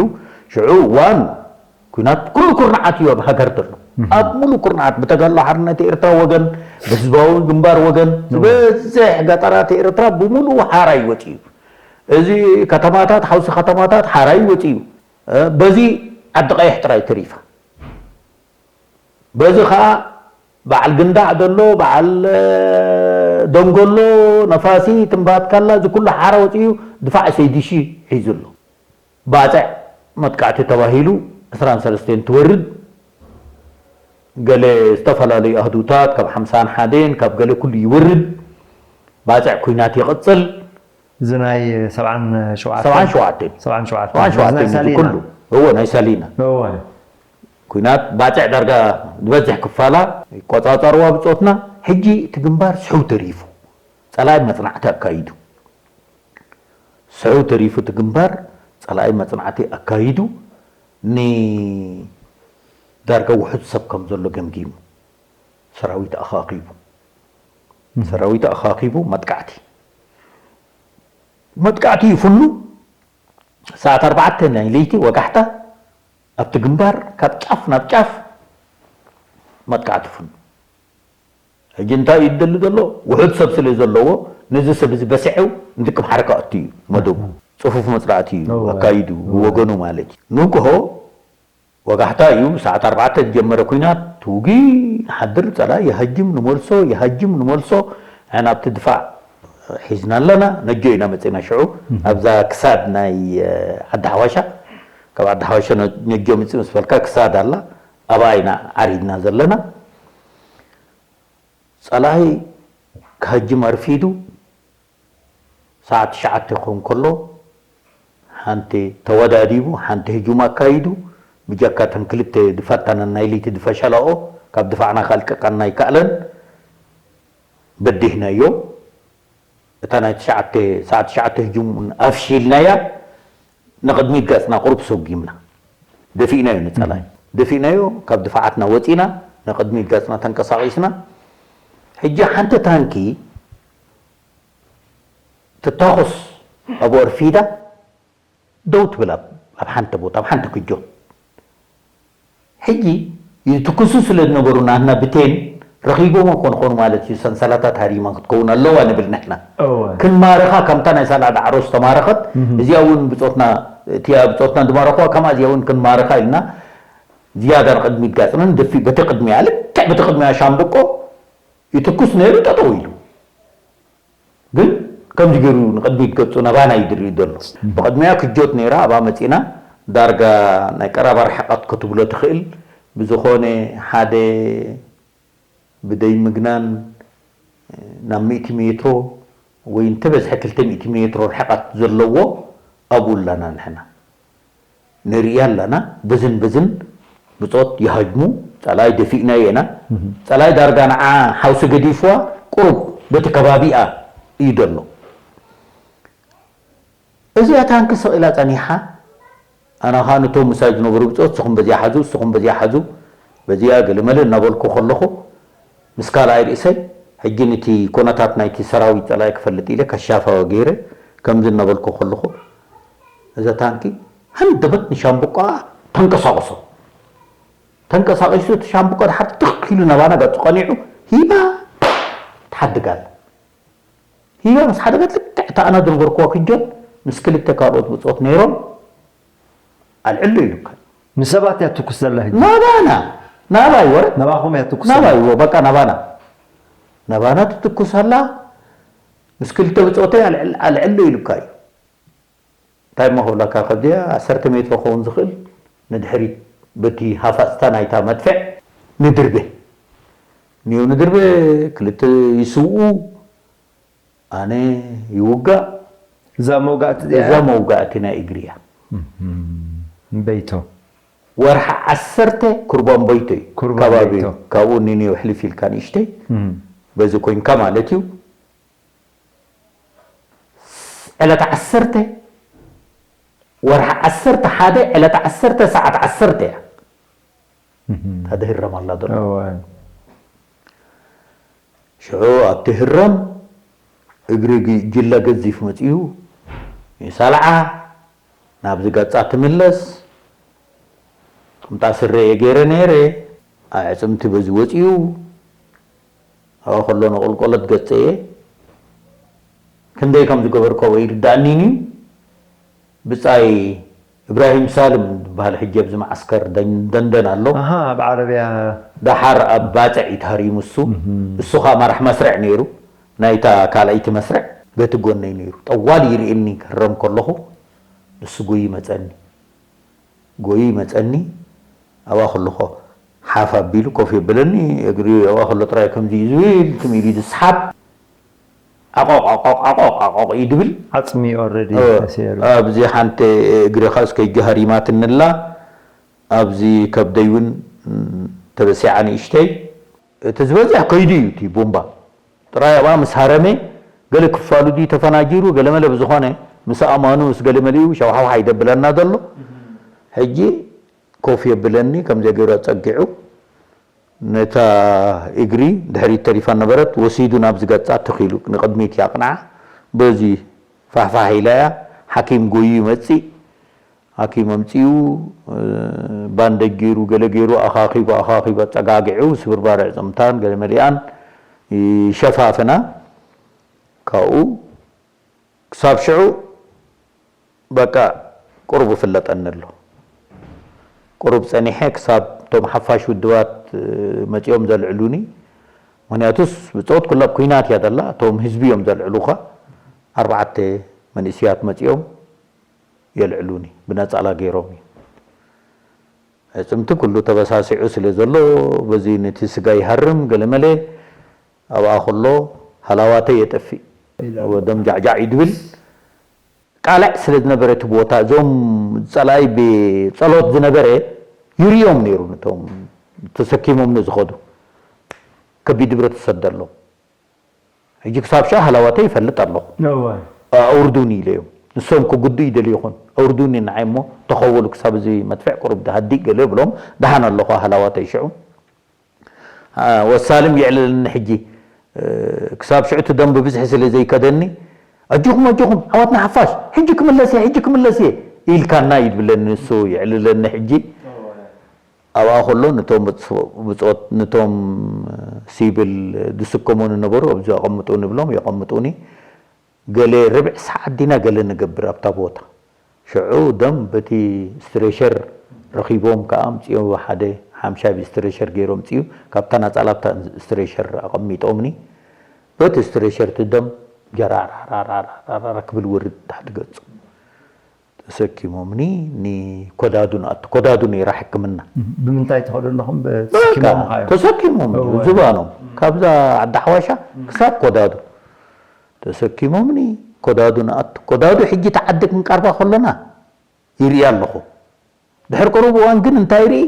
ሽዑ እዋን ኩናት ኩሉ ኩርናዓት እዩ ኣብ ሃገር ዘሎ። ኣብ ሙሉ ኩርናዓት ብተጋድሎ ሓርነት ኤርትራ ወገን ብህዝባዊ ግንባር ወገን ዝበዝሕ ገጠራት ኤርትራ ብሙሉ ሓራይ ወፂኡ። እዚ ከተማታት ሓውሲ ከተማታት ሓራይ ወፂኡ። በዚ ዓዲ ቀይሕ ጥራይ ተሪፋ። በዚ ኸዓ በዓል ግንዳዕ ዘሎ በዓል ደንጎሎ ነፋሲ ትንባትካላ እዚ ኩሉ ሓራ ወፂኡ ድፋዕ ሰይዲሺ ሒዙ ኣሎ። ባፅዕ መጥቃዕቲ ተባሂሉ ዕስራን ሰለስተን ትወርድ። ገለ ዝተፈላለዩ ኣህዱታት ካብ ሓምሳን ሓደን ካብ ገለ ኩሉ ይወርድ። ባፅዕ ኩናት ይቕፅል። እዚ ናይ ሰብዓን ሸውዓተን ሰብዓን ሸውዓተን ሰብዓን ሸውዓተን ሰብዓን ሸውዓተን ናይ እዚ ሳሊና ኩሉ እዎ ናይ ሳሊና እወ ኩናት ባፅዕ ዳርጋ ዝበዝሕ ክፋላ ይቆፃፀርዋ ብፆትና። ሕጂ እቲ ግንባር ስሕው ተሪፉ ፀላኢ መፅናዕቲ ኣካይዱ። ስሕው ተሪፉ እቲ ግንባር ፀላኢ መፅናዕቲ ኣካይዱ። ንዳርጋ ውሑድ ሰብ ከም ዘሎ ገምጊሙ ሰራዊት ኣኻኺቡ ሰራዊት ኣኻኺቡ መጥቃዕቲ መጥቃዕቲ ይፍኑ። ሰዓት ኣርባዕተ ናይ ለይቲ ወጋሕታ ኣብቲ ግንባር ካብ ጫፍ ናብ ጫፍ መጥቃዕቲ ፍኑ። ሕጂ እንታይ እዩ ዝደሊ ዘሎ? ውሑድ ሰብ ስለ ዘለዎ ነዚ ሰብ እዚ በስዐው ንድቅም ሓረካ ኣቱ እዩ መደቡ። ፅፉፍ መፅራዕቲ እዩ ኣካይዱ ብወገኑ ማለት እዩ። ንግሆ ወጋሕታ እዩ ሰዓት ኣርባዕተ ዝጀመረ ኩናት ትውጊ ንሓድር ፀላኢ ይሃጅም ንመልሶ ይሃጅም ንመልሶ። ንሕና ኣብቲ ድፋዕ ሒዝና ኣለና። ነጆ ኢና መፅና ሽዑ ኣብዛ ክሳድ ናይ ዓዲ ሓዋሻ ካብ ዓዲ ሓዋሻ ነጆ ምፅእ ምስ በልካ ክሳድ ኣላ ኣብኣ ኢና ዓሪድና ዘለና። ፀላኢ ክሃጅም ኣርፊዱ ሰዓት ትሽዓተ ክኸውን ከሎ ሓንቲ ተወዳዲቡ ሓንቲ ህጁም ኣካይዱ ብጀካ እተን ክልተ ድፋታና ናይ ለይቲ ድፈሻላኦ ካብ ድፋዕና ከልቅቀና ኣይከኣለን። በዲህናዮ። እታ ናይ ትሽዓተ ሰዓት ትሽዓተ ህጁም እውን ኣፍሺልናያ። ንቕድሚት ገጽና ቁሩብ ሰጒምና። ደፊእናዮ ንጸላይ። ደፊእናዮ፣ ካብ ድፋዓትና ወጺና፣ ንቕድሚት ገጽና ተንቀሳቒስና። ሕጂ ሓንቲ ታንኪ ትታኾስ ኣብኡ ኣርፊዳ ደው ትብል ኣብ ኣብ ሓንቲ ቦታ፣ ኣብ ሓንቲ ክጆት። ሕጂ ይትኩሱ ስለ ዝነበሩ ናትና ብቴን ረኺቦሞ ኮን ኾኑ ማለት እዩ። ሰንሰላታት ሃሪማ ክትከውን ኣለዋ ንብል ንሕና። እወ። ክንማርኻ ከምታ ናይ ሳላ ዳዕሮ ዝተማረኸት፣ እዚኣ እውን ብጾትና፣ እቲኣ ብጾትና ዝማረኽዋ ከምኣ እዚኣ እውን ክንማርኻ ኢልና ዝያዳ ንቕድሚት ጋጽና ንደፊእ። በቲ ቅድሚያ፣ ልክዕ በቲ ቅድሚያ ሻምብቆ ይትኩስ ነይሩ፣ ጠጠው ኢሉ። ግን ከምዚ ገይሩ ንቕድሚት ገጹ ናባና እዩ ዝርኢ ዘሎ። ብቕድሚያ ክጆት ነይራ፣ ኣብኣ መጺና ዳርጋ ናይ ቀረባ ርሕቐት ክትብሎ ትኽእል። ብዝኾነ ሓደ ብደይ ምግናን ናብ ሚእቲ ሜትሮ ወይ እንተበዝሐ ክልተ ሚእቲ ሜትሮ ርሕቐት ዘለዎ ኣብኡ ኣለና ንሕና። ንርእያ ኣለና። በዝን በዝን ብጾት ይሃጅሙ። ጸላኢ ደፊእናዮ ኢና። ጸላኢ ዳርጋ ንዓ ሓውሲ ገዲፍዋ ቁሩብ በቲ ከባቢኣ እዩ ዘሎ። እዚኣ ታንኪ ስቕ ኢላ ጸኒሓ። ኣነ ኸኣ ነቶም ምሳይ ዝነበሩ ብጾት፣ ንስኹም በዚኣ ሓዙ፣ ንስኹም በዚኣ ሓዙ፣ በዚኣ ገለመለ እናበልኩ ከለኹ፣ ምስ ካልኣይ ርእሰይ፣ ሕጂ ነቲ ኮነታት ናይቲ ሰራዊት ጸላኢ ክፈልጥ ኢለ ከሻፋ ገይረ፣ ከምዚ እናበልኩ ከለኹ፣ እዛ ታንኪ ሃንደበት ንሻምብቆኣ ተንቀሳቕሶ። ተንቀሳቒሱ እቲ ሻምብቆ ድሓር ትኽ ኢሉ ናባና ገጹ ቀኒዑ፣ ሂባ ትሓድግ ኣላ። ሂባ ምስ ሓደገት፣ ልክዕ እታ ኣነ ዝነበርኩዋ ክጆት ምስ ክልተ ካልኦት ብጾት ነይሮም፣ ኣልዕሎ ኢሉካ። ንሰባት እያ ትኩስ ዘላ ሕጂ። ናባና፣ ናባይ ወረ? ናባኹም እያ ትኩስ ዘላ። ናባይ ወ-፣ በቃ ናባና። ናባና ትትኩስ ኣላ፣ ምስ ክልተ ብጾተይ ኣልዕል-፣ ኣልዕሎ ኢሉካ እዩ። እንታይ እሞ ክብለካ፣ ከዚኣ ዓሰርተ ሜትሮ ክኸውን ዝኽእል ንድሕሪት በቲ ሃፋጽታ ናይታ መድፍዕ ንድርበ። ንየው ንድርበ፣ ክልተ ይስውኡ፣ ኣነ ይውጋእ። እዛ መውጋእቲ እዚኣ እዛ መውጋእቲ ናይ እግሪ እያ። እምበይቶ። ወርሒ ዓሰርተ ኩርባን ቦይቶ እዩ። ኩርባን ከባቢ ቦይቶ። ካብኡ ንንየው ሕልፍ ኢልካ ንእሽተይ። እም። በዚ ኮይንካ ማለት እዩ። ዕለት ዓሰርተ ወርሒ ዓሰርተ ሓደ ዕለት ዓሰርተ ሰዓት ዓሰርተ እያ። እም። ታደህረም ኣላ ዘሎ። እወ። ሽዑ ኣብቲ ህረም እግሪ ግ-፣ ጅለ ገዚፍ መጺኡ ይሳልዓ፣ ናብዚ ገጻ ትምለስ። ቁምጣ ስረ እየ ገይረ ነይረ፣ ኣዕጽምቲ በዚ ወጺኡ፣ ኣብኣ ከሎ ንቑልቆለት ገጸ እየ። ክንደይ ከም ዝገበርኩ ኣይርዳእኒን እዩ። ብጻይ እብራሂም ሳልም ዝበሃል ሕጂ ኣብዚ መዓስከር ደን-፣ ደንደን ኣሎ። ኣሃ፣ ኣብ ዓረብያ። ደሓር ኣብ ባጽዕ እዩ ተሃሪሙ እሱ። እሱ ኸኣ መራሕ መስርዕ ነይሩ፣ ናይታ ካልኣይቲ መስርዕ በቲ ጎነይ ነይሩ። ጠዋሊ ይርእየኒ ክህረም ከለኹ ንሱ ጎይ ይመጸኒ። ጎይ ይመጸኒ፣ ኣብኣ ከለኹ ሓፍ ኣቢሉ ኮፍ የብለኒ፣ እግሪ ኣብኣ ከሎ ጥራይ ከምዚ እዩ ዝብል፣ ትም ኢሉ እዩ ዝስሓብ። ዓቖቕ፣ ዓቖቕ፣ ዓቖቕ፣ ዓቖቕ እዩ ድብል። ዓጽሚ እዩ ኦረዲ እወ። ተሰይሩ። ኣብዚ ሓንቲ እግሪ ኸኣ እስከ ጀሃሪማትንላ፣ ኣብዚ ከብደይ እውን፣ ም፣ ተበሲዓ ንእሽተይ። እቲ ዝበዝሕ ከይዱ እዩ እቲ ቡምባ። ጥራይ ኣብኣ ምስ ሃረመ፣ ገለ ክፋሉ ድዩ ተፈናጂሩ፣ ገለ መለ ብዝኾነ፣ ምስ ኣእማኑ፣ ምስ ገለ መሊኡ፣ ሸውሓውሓ ይደብለና ዘሎ። ሕጂ ኮፍ የብለኒ፣ ከም ዘገይሩ ኣጸጊዑ። ነታ እግሪ ድሕሪት ተሪፋ ነበረት፣ ወሲዱ ናብዚ ገጻ ትኺሉ ንቕድሚት ያቕንዓ። በዚ ፋሕፋሕ ኢላ እያ፣ ሓኪም ጎዩ ይመጽእ። ሓኪም ኣምጺኡ፣ እ፣ ባንደጅ ገይሩ፣ ገለ ገይሩ፣ ኣኻኺቡ፣ ኣኻኺቡ፣ ኣጸጋጊዑ፣ ስብርባር ኣዕጽምታን ገለ መሊኣን ይሸፋፍና። ካብኡ ክሳብ ሽዑ በቃ ቁሩብ ይፍለጠኒ ኣሎ። ቁሩብ ጸኒሐ ክሳብ እቶም ሓፋሽ ውድባት፣ እ፣ መጺኦም ዘልዕሉኒ። ምኽንያቱስ ብጾት ኩላ ኣብ ኲናት እያ ዘላ። እቶም ህዝቢ እዮም ዘልዕሉኻ። ኣርባዕተ መንእስያት መጺኦም የልዕሉኒ። ብነጸላ ገይሮም እዩ። ኣዕጽምቲ ኩሉ ተበሳሲዑ ስለ ዘሎ፣ በዚ ነቲ ስጋ ይሃርም፣ ገለመለ ኣብኣ ከሎ ሃላዋተይ የጠፍእ። ኢላ። ደም ጃዕጃዕ እዩ ድብል። ቃልዕ ስለ ዝነበረ እቲ ቦታ፣ እዞም ጸላኢ ብጸሎት ዝነበረ፣ ይርእዮም ነይሩ፣ ነቶም ተሰኪሞም ንዝኸዱ ከቢድ ንብረት ዝሰደሎም። ሕጂ ክሳብ ሻዕ ሃላዋተይ ይፈልጥ ኣለኹ። እወ። ኣውርዱኒ ኢለዮም። ንሶም ክጉዱ ይደልዩ ይኹን፣ ኣውርዱኒ ንዓይ እሞ ተኸወሉ፣ ክሳብ እዚ መድፍዕ ቁሩብ ድሃድእ ገለ ብሎም፣ ደሓን ኣለኹ ሃላዋተይ ሽዑ። አ፣ ወሳልም የዕልለኒ ሕጂ። እ፣ ክሳብ ሽዑ እቲ ደም ብብዝሒ ስለ ዘይከደኒ፣ ኣጆኹም፣ ኣጆኹም፣ ዓወትና ሓፋሽ፣ ሕጂ ክምለስ እየ፣ ሕጂ ክምለስ እየ ኢልካና እዩ ዝብለኒ ንሱ፣ የዕልለኒ ሕጂ። ኣብኣ ከሎ ነቶም ብጾ-፣ ብጾት፣ ነቶም ሲቪል ዝስከሙ ዝነበሩ ኣብዚ ኣቐምጡኒ ብሎም የቐምጡኒ። ገለ ርብዕ ሰዓት ዲና ገለ ንገብር ኣብታ ቦታ። ሽዑ ደም በቲ ስትሬሸር ረኺቦም ከኣ ኣምጺኦ፣ ሓደ ሓምሻይ ብስትሬሸር ገይሮም ኣምጺኡ፣ ካብታ ናጻ ላብታ ስትሬሸር ኣቐሚጦምኒ። በቲ ስትሬሸር እቲ ደም ጀራራራራራራ ክብል ወርድ ታሕቲ ገጹ። ተሰኪሞምኒ ንኮዳዱ ንኣቱ። ኮዳዱ ነይራ ሕክምና። ብምንታይ ትኸዱ ኣለኹም? በቃ ተሰኪሞም ዝባኖም ካብዛ ዓዲ ሓዋሻ ክሳብ ኮዳዱ ተሰኪሞምኒ ኮዳዱ ንኣቱ። ኮዳዱ ሕጂ እቲ ዓዲ ክንቀርባ ከሎና ይርኢ ኣለኹ። ድሕሪ ቅሩብ እዋን ግን እንታይ ይርኢ?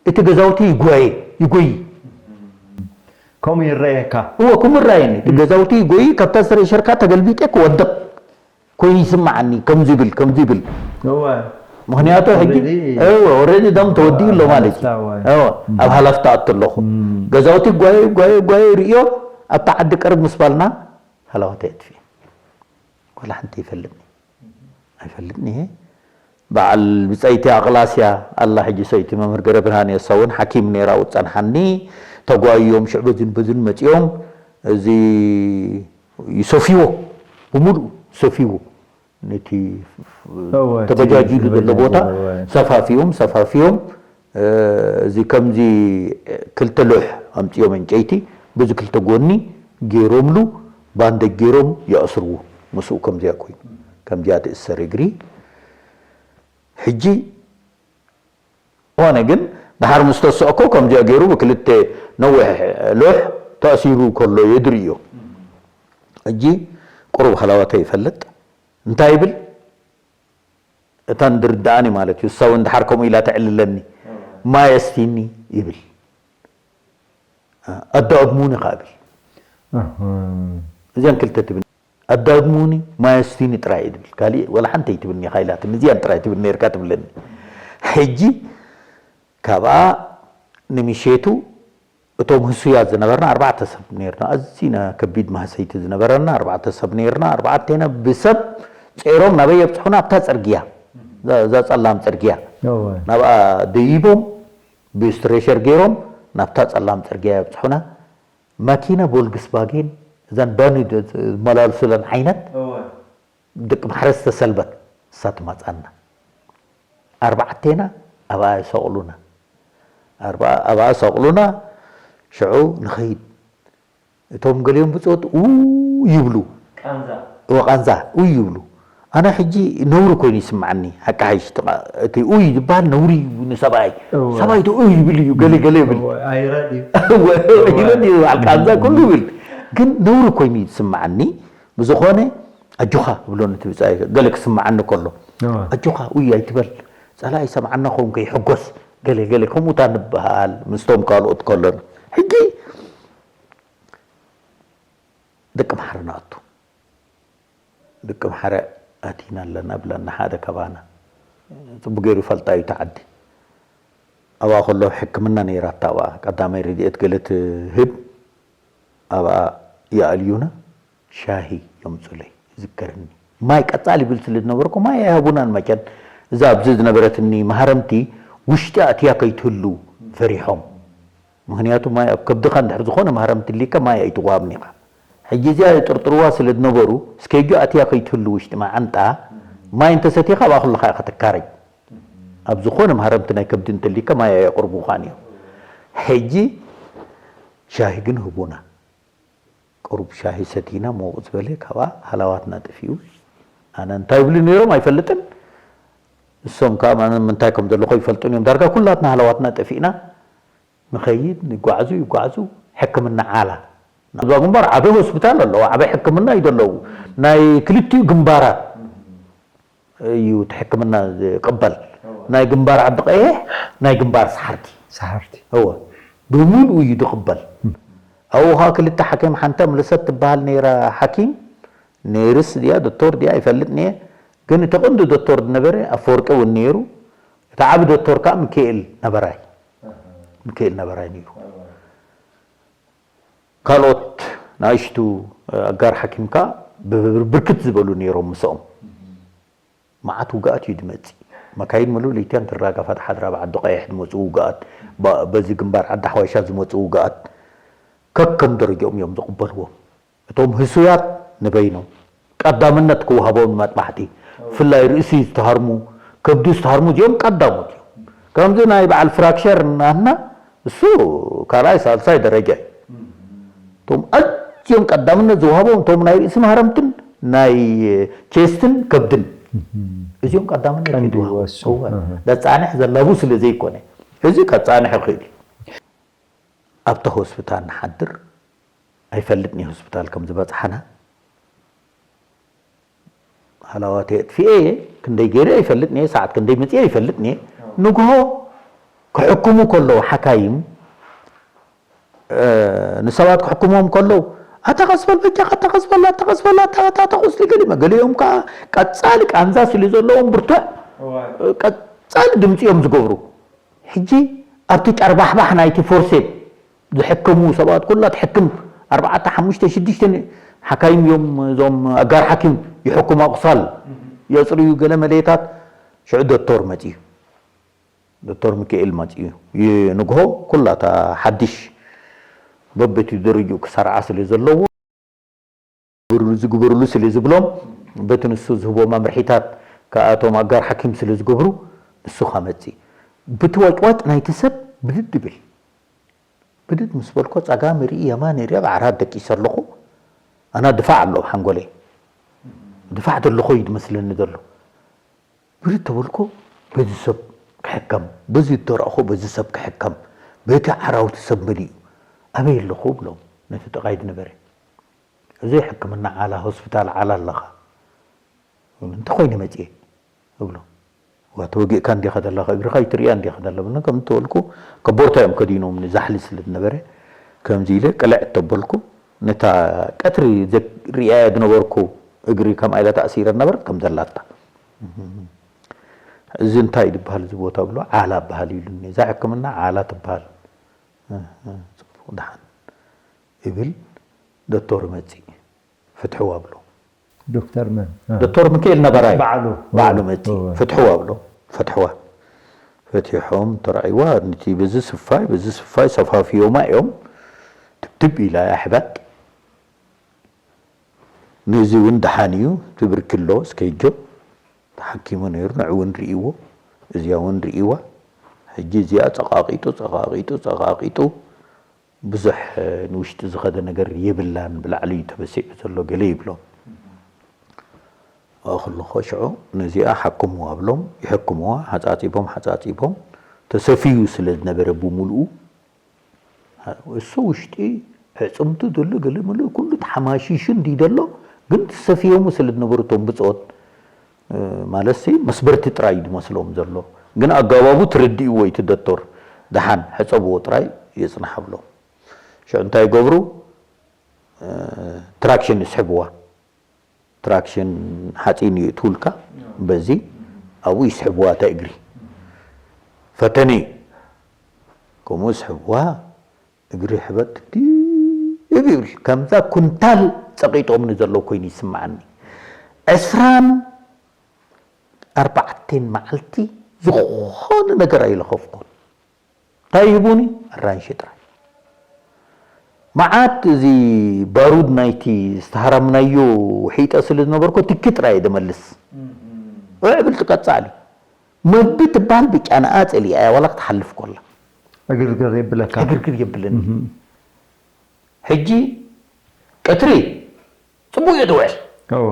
እቲ ገዛውቲ ይጓየ፣ ይጎይ። ከምኡ ይረኣየካ? እወ፣ ከምኡ ይረኣየኒ። እቲ ገዛውቲ ይጎይ፣ ካብታ ስትሬሸርካ ተገልቢጠ ክወድቕ ኮይኑ ይስምዓኒ፣ ከምዚ ይብል፣ ከምዚ ይብል። እወ። ምኽንያቱ ሕጂ፣ Already እወ፣ ኦልሬዲ ደም ተወዲኡ ኣሎ ማለት እዩ። እወ። እወ፣ ኣብ ሃላፍታ ኣቱ ኣለኹ። ገዛውቲ ጓየ፣ ጓየ፣ ጓየ ይርእዮ፣ ኣብታ ዓዲ ቅርብ ምስ ባልና ሃላዋተይ ኣጥፊኤ። ዋላ ሓንቲ ይፈልጥኒ። ኣይፈልጥን እየ። በዓል ብጸይቲ ኣቕላስያ ኣላ ሕጂ ሰይቲ መምህር ገረብርሃን እያ። እሳ እውን ሓኪም ነይራ ኣብኡ ትጸንሓኒ። ተጓይዮም ሽዕ በዝን በዝን መጺኦም እዚ ይሰፍይዎ፣ ብምሉኡ ይሰፍይዎ። ነቲ እወ፣ እቲ ተበጃጂሉ ዘሎ ቦታ እወ። ሰፋፊዮም፣ ሰፋፊዮም፣ እ፣ እዚ ከምዚ ክልተ ሎሕ ኣምጺኦም ዕንጨይቲ በዚ ክልተ ጎኒ ገይሮምሉ ባንደጅ ገይሮም ይኣስርዎ። ምስኡ ከምዚኣ ኮይኑ ከምዚኣ ትእሰር እግሪ። ሕጂ ዝኾነ ግን ደሓር ምስ ተስእኮ ከምዚኣ ገይሩ ብክልተ ነዊሕ ሎሕ ተኣሲሩ ከሎ የድርእዮ። ሕጂ ቁሩብ ሃላዋተይ ይፈልጥ። እንታይ ይብል? እታ ንድርድኣኒ ማለት እዩ። እሳ እውን ድሓር ከምኡ ኢላ ተዕልለኒ። ማይ ኣስቲኒ ይብል። ኣዳግሙኒ ከኣ ይብል። እህ። እዘን ክልተ ትብል። ኣዳግሙኒ ማይ ኣስቲኒ ጥራይ እዩ ትብል። ካሊእ ወላ ሓንቲ ኣይትብልኒ ኢኻ ኢላትኒ። እዚኣን ጥራይ ትብል ነርካ ትብለኒ። ሕጂ ካብኣ ንምሸቱ እቶም ህሱያት ዝነበርና ኣርባዕተ ሰብ ነርና። ኣዚና ከቢድ ማህሰይቲ ዝነበረና ኣርባዕተ ሰብ ነርና። ኣርባዕቴና ብሰብ ጸይሮም ናበይ የብጽሑና? ኣብታ ጽርግያ፣ እዛ፣ እዛ ጸላም ጽርግያ። እወ። ናብኣ ደይቦም ብስትሬሸር ገይሮም ናብታ ጸላም ጽርግያ የብጽሑና። ማኪና ቮልክስቫጌን፣ እዘን ባኒ ደ-፣ ዝመላልሱለን ዓይነት፣ ደቂ ማሕረ ዝተሰልበት፣ እሳ ትመጻና። ኣርባዕቴና ኣብኣ ይሰቕሉና። ኣርባ-፣ ኣብኣ ሰቕሉና፣ ሽዑ ንኸይድ። እቶም ገሊኦም ብጾት ኡ ይብሉ። ቃንዛ። እወ፣ ቃንዛ ኡ ይብሉ። ኣነ ሕጂ ነውሪ ኮይኑ ይስምዓኒ። ሓቂ ሓይሽ፣ እቲ ኡ ዝበሃል ነውሪ እዩ ንሰብኣይ። እወ። ሰብኣይ ዶ ኡ ይብል እዩ፣ ገለ ገለ ይብል። እወ፣ ኣይረድ እዩ። እወ፣ ይረድ እዩ፣ በዓል ቃንዛ ኩሉ ይብል። ግን ነውሪ ኮይኑ ይስምዓኒ። ብዝኾነ ኣጆኻ እብሎ ነቲ ብጻይ ገለ ክስምዓኒ ከሎ። እወ። ኣጆኻ ኡይ ኣይትበል፣ ጸላኢ ይሰምዓና ኸውን ከይሕጎስ፣ ገለ ገለ ከምኡታ ንበሃል ምስቶም ካልኦት ከሎና። ሕጂ ደቂ ማሕረ ንኣቱ። ደቂ ማሕረ ኣቲና ኣለና ብለና ሓደ ካባና። ጽቡቅ ገይሩ ይፈልጣ እዩ እቲ ዓዲ። ኣብኣ ከሎ ሕክምና ነይራታ ኣብኣ ቀዳማይ ረድኤት ገለ ትህብ ኣብኣ ይኣልዩና ሻሂ የምጹለይ ይዝከረኒ። ማይ ቀጻል ይብል ስለ ዝነበርኩ ማይ ኣይሃቡናን መቸን። እዛ ኣብዚ ዝነበረትኒ ማህረምቲ ውሽጢ ኣትያ ከይትህሉ ፈሪሖም። ምኽንያቱ ማይ ኣብ ከብድኻ እንድሕር ዝኾነ ማህረምቲ ሊካ ማይ ኣይትወሃብን ኢኻ። ሕጂ እዚኣ ይጥርጥርዋ ስለ ዝነበሩ ስኬጁ ኣትያ ከይትህሉ ውሽጢ መዓንጣ ማይ እንተሰቲኻ ኣብኣ ከለኻ ኢኻ ትካረይ። ኣብ ዝኾነ ማህረምቲ ናይ ከብዲ እንተሊካ ማይ ኣየቕርቡኻን እዮም። ሕጂ ሻሂ ግን ህቡና። ቅሩብ ሻሂ ሰቲና ሞቕ ዝበለ ካብኣ ሃላዋትና ጠፊኡ። ኣነ እንታይ ይብሉ ነይሮም ኣይፈልጥን። እሶም ከዓ ኣነ ምንታይ ከም ዘለኹ ይፈልጡን እዮም። ዳርጋ ኩላትና ሃላዋትና ጠፊእና ንኸይድ ንጓዕዙ ይጓዕዙ ሕክምና ዓላ። ናብዛ ግንባር ዓበ ሆስፒታል ኣለዎ፣ ዓበ ሕክምና እዩ ዘለዉ። ናይ ክልቲኡ ግንባራት እዩ እቲ ሕክምና ዝቅበል። ናይ ግንባር ዓዲ ቀይሕ፣ ናይ ግንባር ሰሓርቲ። ሰሓርቲ። እወ፣ ብምሉኡ እዩ ዝቕበል። ኣብኡ ከዓ ክልተ ሓኪም፣ ሓንቲ ኣምለሰት ትበሃል ነይራ ሓኪም፣ ኔርስ ድያ ዶክተር ድያ ኣይፈልጥን እየ። ግን እቲ ቀንዲ ዶክተር ዝነበረ ኣፈወርቂ እውን ነይሩ። እቲ ዓቢ ዶክተር ከዓ ሚካኤል ነበራይ፣ ሚካኤል ነበራይ ነይሩ። ካልኦት ንኣሽቱ ኣጋር ሓኪም ከዓ ብብርክት ዝበሉ ነይሮም ምስኦም። መዓት ውግኣት እዩ ዝመፅእ። መካይን ሙሉእ ለይትያን ትራጋፋ፣ ሓድራ ብዓዲ ቀይሕ ዝመፁ ውግኣት፣ በዚ ግንባር ዓዲ ሓዋሻ ዝመፁ ውግኣት ከከም ደረጃኦም እዮም ዝቕበልዎም። እቶም ህሱያት ንበይኖም ቀዳምነት ክወሃቦም ንመጥባሕቲ፣ ብፍላይ ርእሲ ዝተሃርሙ፣ ከብዲ ዝተሃርሙ እዚኦም ቀዳሞት እዮም። ከምዚ ናይ በዓል ፍራክሸር ናትና እሱ ካልኣይ ሳልሳይ ደረጃ እዩ። እቶም ኣዝዮም ቀዳምነት ዝወሃቦም እቶም ናይ ርእሲ ማህረምትን ናይ ቼስትን ከብድን እዚኦም ቀዳምነት ቀንዲ ይወሃቦም። ይወስዱ። እወ። እህ። ዘጻንሕ ዘላቡ ስለ ዘይኮነ እዚ ከጻንሕ ይኽእል እዩ። ኣብታ ሆስፒታል ንሓድር ኣይፈልጥን እየ ሆስፒታል ከም ዝበጽሓና ሃላዋተይ ኣጥፊኤ እየ። ክንደይ ገይረ ኣይፈልጥን እየ። ሰዓት ክንደይ መፅየ ኣይፈልጥን እየ። ንግሆ ክሕክሙ ከለዉ ሓካይም ንሰባት ክሕክሞም ከለዉ ኣታ ቀስ በል በጃኻ ኣታ ቀስ በል ኣታ ቀስ በል ኣታ ኣታ ኣታ ቁስሊ ገሊመ ገሊኦም ከዓ ቀፃሊ ቃንዛ ስለ ዘለዎም ብርቱዕ ቀፃሊ ድምፂ እዮም ዝገብሩ። ሕጂ ኣብቲ ጨርባሕባሕ ናይቲ ፎርሴፕ ዝሕከሙ ሰባት ኩላ ትሕክም ኣርባዕተ ሓሙሽተ ሽዱሽተ ሓካይም እዮም እዞም ኣጋር ሓኪም ይሕክሙ ኣቑሳል የፅርዩ ገለ መለየታት ሽዑ ዶክተር መፅዩ ዶክተር ሚካኤል መፅዩ ይንግሆ ኩላታ ሓድሽ በበቲ ደረጅኡ ክሰርዓ ስለ ዘለዎ ዝግበርሉ ስለ ዝብሎም በቲ ንሱ ዝህቦ መምርሒታት ከኣቶም ኣጋር ሓኪም ስለ ዝገብሩ ንሱ ከመፅእ ብቲ ዋጭዋጭ ናይቲ ሰብ ብድድ ይብል ብድድ ምስ በልኮ ጸጋም ይርኢ የማን ይርኢ ኣብ ዓራት ደቂሰ ኣለኹ ኣና ድፋዕ ኣሎ ሓንጎለይ ድፋዕ ዘለኹ እዩ ዝመስለኒ ዘሎ ብድድ ተበልኮ በዚ ሰብ ክሕከም በዚ ዝደረእኹ በዚ ሰብ ክሕከም በቲ ዓራውቲ ሰብ መሊኡ ኣበይ ኣለኹ ብሎም ነቲ ጥቓይ ዝነበረ እዚ ሕክምና ዓላ ሆስፒታል ዓላ ኣለኻ እንታይ ኮይነ መፅየ እብሎ ዋ ተወጊእካ እንዲኻ ዘለኻ እግርኻ ይትርእያ እንዲኻ ዘለ ብና ከም ተበልኩ ከቦርታ እዮም ከዲኖምኒ ዛሕሊ ስለ ዝነበረ ከምዚ ኢለ ቅልዕ ተበልኩ ነታ ቀትሪ ሪኣያ ዝነበርኩ እግሪ ከምኣ ኢላ ተኣሲረ ነበረት ከም ዘላታ እዚ እንታይ ዝበሃል እዚ ቦታ ብሎ ዓላ በሃል ኢሉኒ እዛ ሕክምና ዓላ ትበሃል ፅቡቕ ደሓን ይብል ዶክተር መፂእ ፍትሕዋ ብሎ ዶክተር መን ዶክተር ሚካኤል ነበራይ በዓሉ በዓሉ መፂእ ፍትሕዋ ብሎ ፈትሕዋ ፈቲሖም ተራእይዋ ነቲ በዚ ስፋይ በዚ ስፋይ ሰፋፊዮማ እዮም ትብትብ ኢላ እያ ሕበጥ ነዚ እውን ደሓን እዩ ትብርኪ ኣሎ እስከ ጆ ተሓኪሙ ነይሩ ንዑ እውን ርእይዎ እዚኣ እውን ርእይዋ ሕጂ እዚኣ ፀቓቒጡ ፀቓቒጡ ፀቓቒጡ ብዙሕ ንውሽጢ ዝኸደ ነገር የብላን ብላዕሊ እዩ ተበሲዑ ዘሎ ገለ ይብሎ ከለኹ ሽዑ ነዚኣ ሓክምዋ ብሎም ይሕክምዋ ሓፃፂቦም ሓፃፂቦም ተሰፍዩ ስለ ዝነበረ ብምልኡ እሱ ውሽጢ ሕፅምቱ ዘሎ ገለ ምልእ ኩሉ ተሓማሺሹ እንዲ ዘሎ ግን ተሰፍዮሙ ስለ ዝነበሩ እቶም ብፆት ማለት ሲ መስበርቲ ጥራይ እዩ ዝመስሎም ዘሎ ግን ኣጋባቡ ትርድእዎ እቲ ደቶር ደሓን ሕፀብዎ ጥራይ የፅናሓ ብሎም ሽዑ እንታይ ይገብሩ ትራክሽን ይስሕብዋ ትራክሽን ሓፂን ይእትውልካ በዚ ኣብኡ ይስሕብዋ እታ እግሪ ፈተኒ ከምኡ ይስሕብዋ እግሪ ሕበጥ ድብ ይብል ከምዛ ኩንታል ፀቂጦምኒ ዘሎ ኮይኑ ይስምዓኒ ዕስራን ኣርባዕተን መዓልቲ ዝኾነ ነገር ኣይለኸፍኩን እንታይ ይህቡኒ ኣራንሺ ጥራይ መዓት እዚ ባሩድ ናይቲ ዝተሃረምናዮ ውሒጠ ስለ ዝነበርኩ ትኪ ጥራይ እየ ደመልስ ውዕብል ትቀጻሊ መቢ ትበሃል ብጫ ንኣ ጸሊኣ እያ ዋላ ክትሓልፍ ኮላ ዕግርግር የብለካ ዕግርግር የብለኒ ሕጂ ቀትሪ ጽቡቅ እየ ድውዕል እወ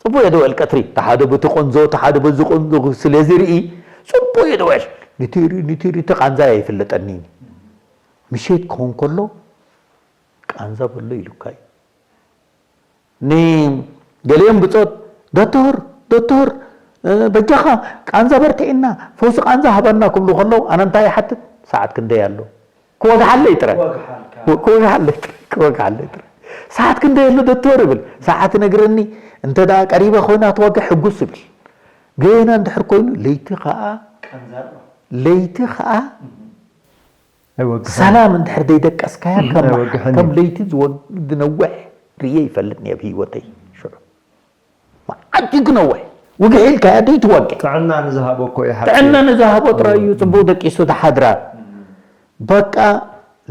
ጽቡቅ እየ ድውዕል ቀትሪ ተሓደ በቲ ቆንዞ ተሓደ በዚ ቆንዞ ስለ ዝርኢ ጽቡቅ እየ ድውዕል ንቲሪ ንቲሪ እቲ ቃንዛ ኣይፍለጠኒ ምሸት ክኸውን ከሎ ቃንዛ በሎ ኢሉካ እዩ ንገሊኦም ብጾት ዶቶር ዶቶር እ፣ በጃኻ ቃንዛ በርትዒና፣ ፈውሲ ቃንዛ ሃበና ክብሉ ከለዉ፣ ኣነ እንታይ ይሓትት? ሰዓት ክንደይ ኣሎ? ክወግሓለይ ጥራይ። ክወግሓለይ ጥራይ፣ ክወግሓለይ ጥራይ። ሰዓት ክንደይ ኣሎ ዶክተር ይብል። ሰዓት ይነግረኒ፣ እንተ ደኣ ቀሪባ ኮይና ትወግሕ ሕጉስ ይብል። ገና እንድሕር ኮይኑ፣ ለይቲ ኸኣ፣ ለይቲ ኸኣ ሰላም እንድሕር ዘይደቀስካያ፣ ከም፣ ከም ለይቲ ዝወግ-፣ ዝነውሕ ርእየ ይፈልጥኒ ኣብ ህይወተይ። ሽዑ መዓት እዩ ክነውሕ። ውግሕ ኢልካያ ደይ ትወግሕ። ጥዕና ንዝሃቦ እኮ እዩ ሓቂ። ጥዕና ንዝሃቦ ጥራይ እዩ ጽቡቕ ደቂሱ ዝሓድራ። በቃ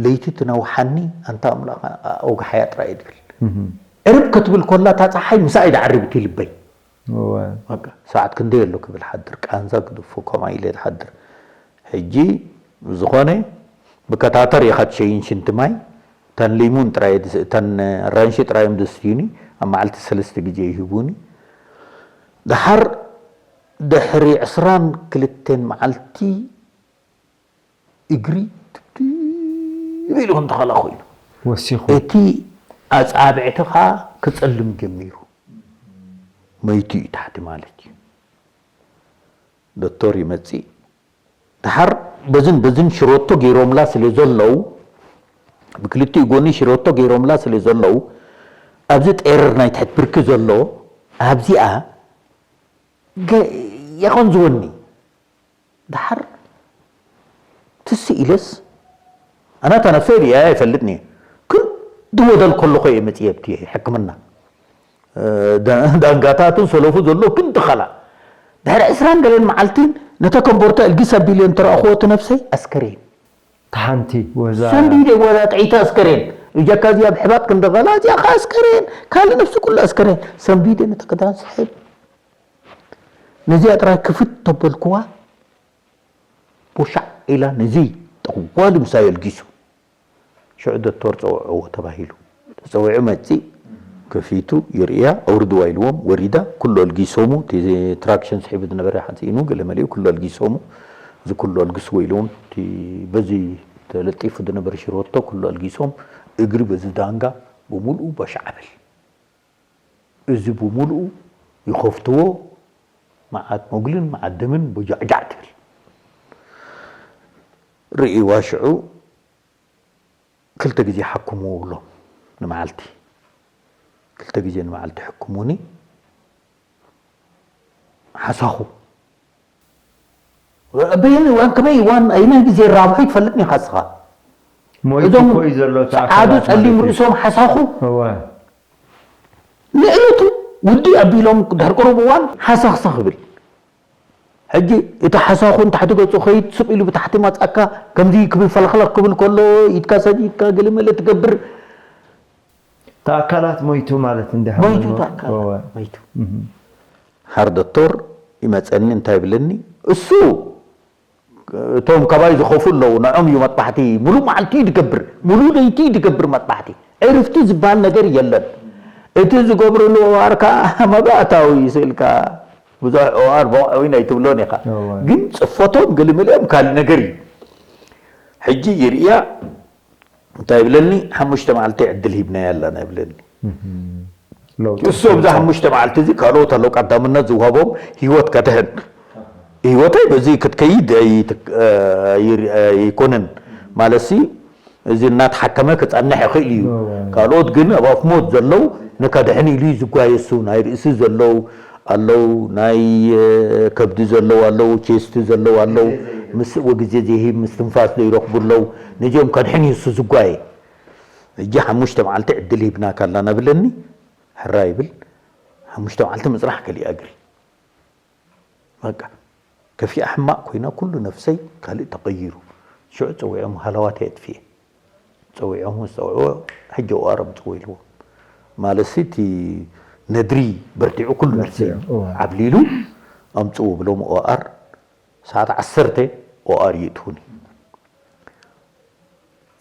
ለይቲ ትነውሓኒ፣ ኣንታ ኣምላኽ፣ ኣውግሓያ ጥራይ እዩ ዝብል። እህም። ዕርብ ክትብል ኮላ እታ ጸሓይ ምሳይ ዝዓርብ እቲ ልበይ። እወ። በቃ ሰዓት ክንደይ ኣሎ ክብል ሓድር፣ ቃንዛ ግድፎ ከምኣ ኢለ ዝሓድር። ሕጂ ዝኾነ ብከታተር ኢኻ ትሸይን ሽንቲ ማይ፣ እተን ሊሙን ጥራይ ድስ-፣ እተን ኣራንሺ ጥራይ እዮም ዘስትዩኒ፣ ኣብ መዓልቲ ሰለስተ ግዜ ይህቡኒ። ደሓር ድሕሪ ዕስራን ክልተን መዓልቲ እግሪ ትብትብ ኢሉ ከም ተኸላ ኮይኑ። ወሲኹ። እቲ ኣጻብዕቲ ኸኣ ክጸልም ጀሚሩ። መይቱ እዩ ታሕቲ ማለት እዩ። ዶክተር ይመጽእ። ደሓር በዝን በዝን ሽሮቶ ገይሮምላ ስለ ዘለዉ፣ ብክልቲኡ ጎኒ ሽሮቶ ገይሮምላ ስለ ዘለዉ፣ ኣብዚ ጤረር ናይ ትሕት ብርኪ ዘሎ፣ ኣብዚኣ ገ-፣ የቐንዝወኒ። ደሓር ትስ ኢለስ፣ ኣነ እታ ነብሰይ ርእያ ኣይፈልጥን እየ። ክንዲ ወደል ከለኹ እየ መጺኤ ኣብቲ ሕክምና። እ፣ ዳ-፣ ዳንጋታቱን ሰለፉ ዘሎ ክንዲ ኸላ። ድሕሪ ዕስራን ገለን መዓልቲ ነታ ኮምቦርታ እልጊስ ኣቢለ እንተ ረኣኹዎ እቲ ነብሰይ ኣስከሬን። እታ ሓንቲ ወዛ ሰንቢደ ወዛ ጥዒታ ኣስከሬን። እጃካ እዚኣ ብሕባጥ ክንዲ ኸላ እዚኣ ኸኣ ኣስከሬን። ካልእ ነብሲ ኩሉ ኣስከሬን። ሰንቢደ ነቲ ክዳን ስሕብ። ነዚኣ ጥራይ ክፍት ተበልክዋ። ቦሻዕ ኢላ ነዚ ጠዋሊ ምሳይ ኣልጊሱ። ሽዑ ዶክተር ጸውዕዎ ተባሂሉ። ተጸዊዑ መጺእ፣ ከፊቱ ይርእያ፣ ኣውርድዋ ኢልዎም፣ ወሪዳ፣ ኩሉ ኣልጊሶሙ፣ እቲ ትራክሽን ስሒቡ ዝነበረ ሓጺኑ፣ ገለ መሊኡ፣ ኩሉ ኣልጊሶሙ፣ እዚ ኩሉ ኣልግስዎ ኢልዎም፣ እቲ በዚ ተለጢፉ ዝነበረ ሽሮቶ ኩሉ ኣልጊሶም፣ እግሪ በዚ ዳንጋ ብምሉኡ ቦሻዕ በል። እዚ ብምሉኡ ይኸፍትዎ፣ መዓት መጉልን መዓት ደምን ቦጃዕጃዕ ትብል። ርእይዋ ሽዑ ክልተ ግዜ ሓክምዎ ብሎም ንመዓልቲ። ክልተ ግዜ ንመዓልቲ ሕክሙኒ። ሓሳኹ። በየን እዋን ከመይ እዋን ኣይመን ግዜ ራብሑ ይትፈልጥኒ ኢኻ እስኻ። ሞይቱ እዞም እኮ እዩ ዘሎ፣ እቲ ጸዓዱ ኣካላት ጸሊም ማለት እዩ። ርእሶም ሓሳኹ። እወ። ንእለቱ ውዲ ኣቢሎም ድሕሪ ቁሩብ እዋን ሓሳኽሳኽ ይብል። ሕጂ እቲ ሓሳኹ ንታሕቲ ገጹ ኸይድ ስቕ ኢሉ ብታሕቲ ማጻካ ከምዚ ክብል ፈለኽለኽ ክብል ከሎ ኢድካ ሰዲድካ ገለ መለ ትገብር። እቲ ኣካላት ሞይቱ ማለት እንዲያ ሞይቱ፣ ሓመድ እቲ ኣካላት እወ። ሞይቱ። እህ። ሓር ዶክተር ይመጸኒ እንታይ ይብለኒ? እሱ እቶም ካባይ ዝኸፉ ኣለዉ፣ ንዖም እዩ መጥባሕቲ፣ ሙሉእ መዓልቲ እዩ ዝገብር፣ ሙሉእ ለይቲ እዩ ዝገብር መጥባሕቲ። ዕርፍቲ ዝበሃል ነገር የለን። እቲ ዝገብርሉ ኦኣር ከኣ መባእታዊ ስእልካ ብዙሕ ኦኣር በቕዐዊ ናይ ትብሎን ኢኻ። እወ። ግን ጽፈቶም ገለመሊኦም ካልእ ነገር እዩ። ሕጂ ይርእያ እንታይ ይብለኒ፣ ሓሙሽተ መዓልቲ ዕድል ሂብናያ ኣለና ይብለኒ። እህም። ለውጢ እሱ ኣብዚ ሓሙሽተ መዓልቲ እዚ ካልኦት ኣለዉ ቀዳምነት ዝወሃቦም ህይወት ከድሕን። ህይወተይ በዚ ክትከይድ ኣይት-፣ ኣይር-፣ ኣይኮነን። ማለትሲ እዚ እናተሓከመ ክጸንሕ ይኽእል እዩ። እወ። ካልኦት ግን ኣብ ኣፍ ሞት ዘለዉ ንከድሕን ኢሉ እዩ ዝጓየ እሱ። ናይ ርእሲ ዘለዉ ኣለዉ፣ ናይ፣ እ፣ ከብዲ ዘለዉ ኣለዉ፣ ቼስቲ ዘለዉ ኣለዉ። ምስ፣ ወግዜ ዘይሂብ ምስትንፋስ ዘይረኽቡ ኣለዉ። ነዚኦም ከድሕን እዩ እሱ ዝጓየ። ሕጂ ሓሙሽተ መዓልቲ ዕድል ሂብናካ ኣለና ብለኒ። ሕራይ ይብል። ሓሙሽተ መዓልቲ ምጽናሕ ከሊኣ እግሪ። በቃ፣ ከፊኣ ሕማቕ ኮይና፣ ኩሉ ነፍሰይ ካልእ ተቐይሩ። ሽዑ ጸዊዖም ሃለዋተይ ኣጥፍኤ። ጸዊዖም ምስ ጸውዕዎ፣ ሕጂ ኦኣር ኣምጽዎ ኢልዎም። ማለትሲ፣ እቲ ነድሪ በርቲዑ፣ ኩሉ ነፍሰይ በርቲዑ፣ እወ። ዓብሊሉ ኣምጽዎ ብሎም ኦኣር፣ ሰዓት ዓሰርተ ኦኣር ይእትዉኒ።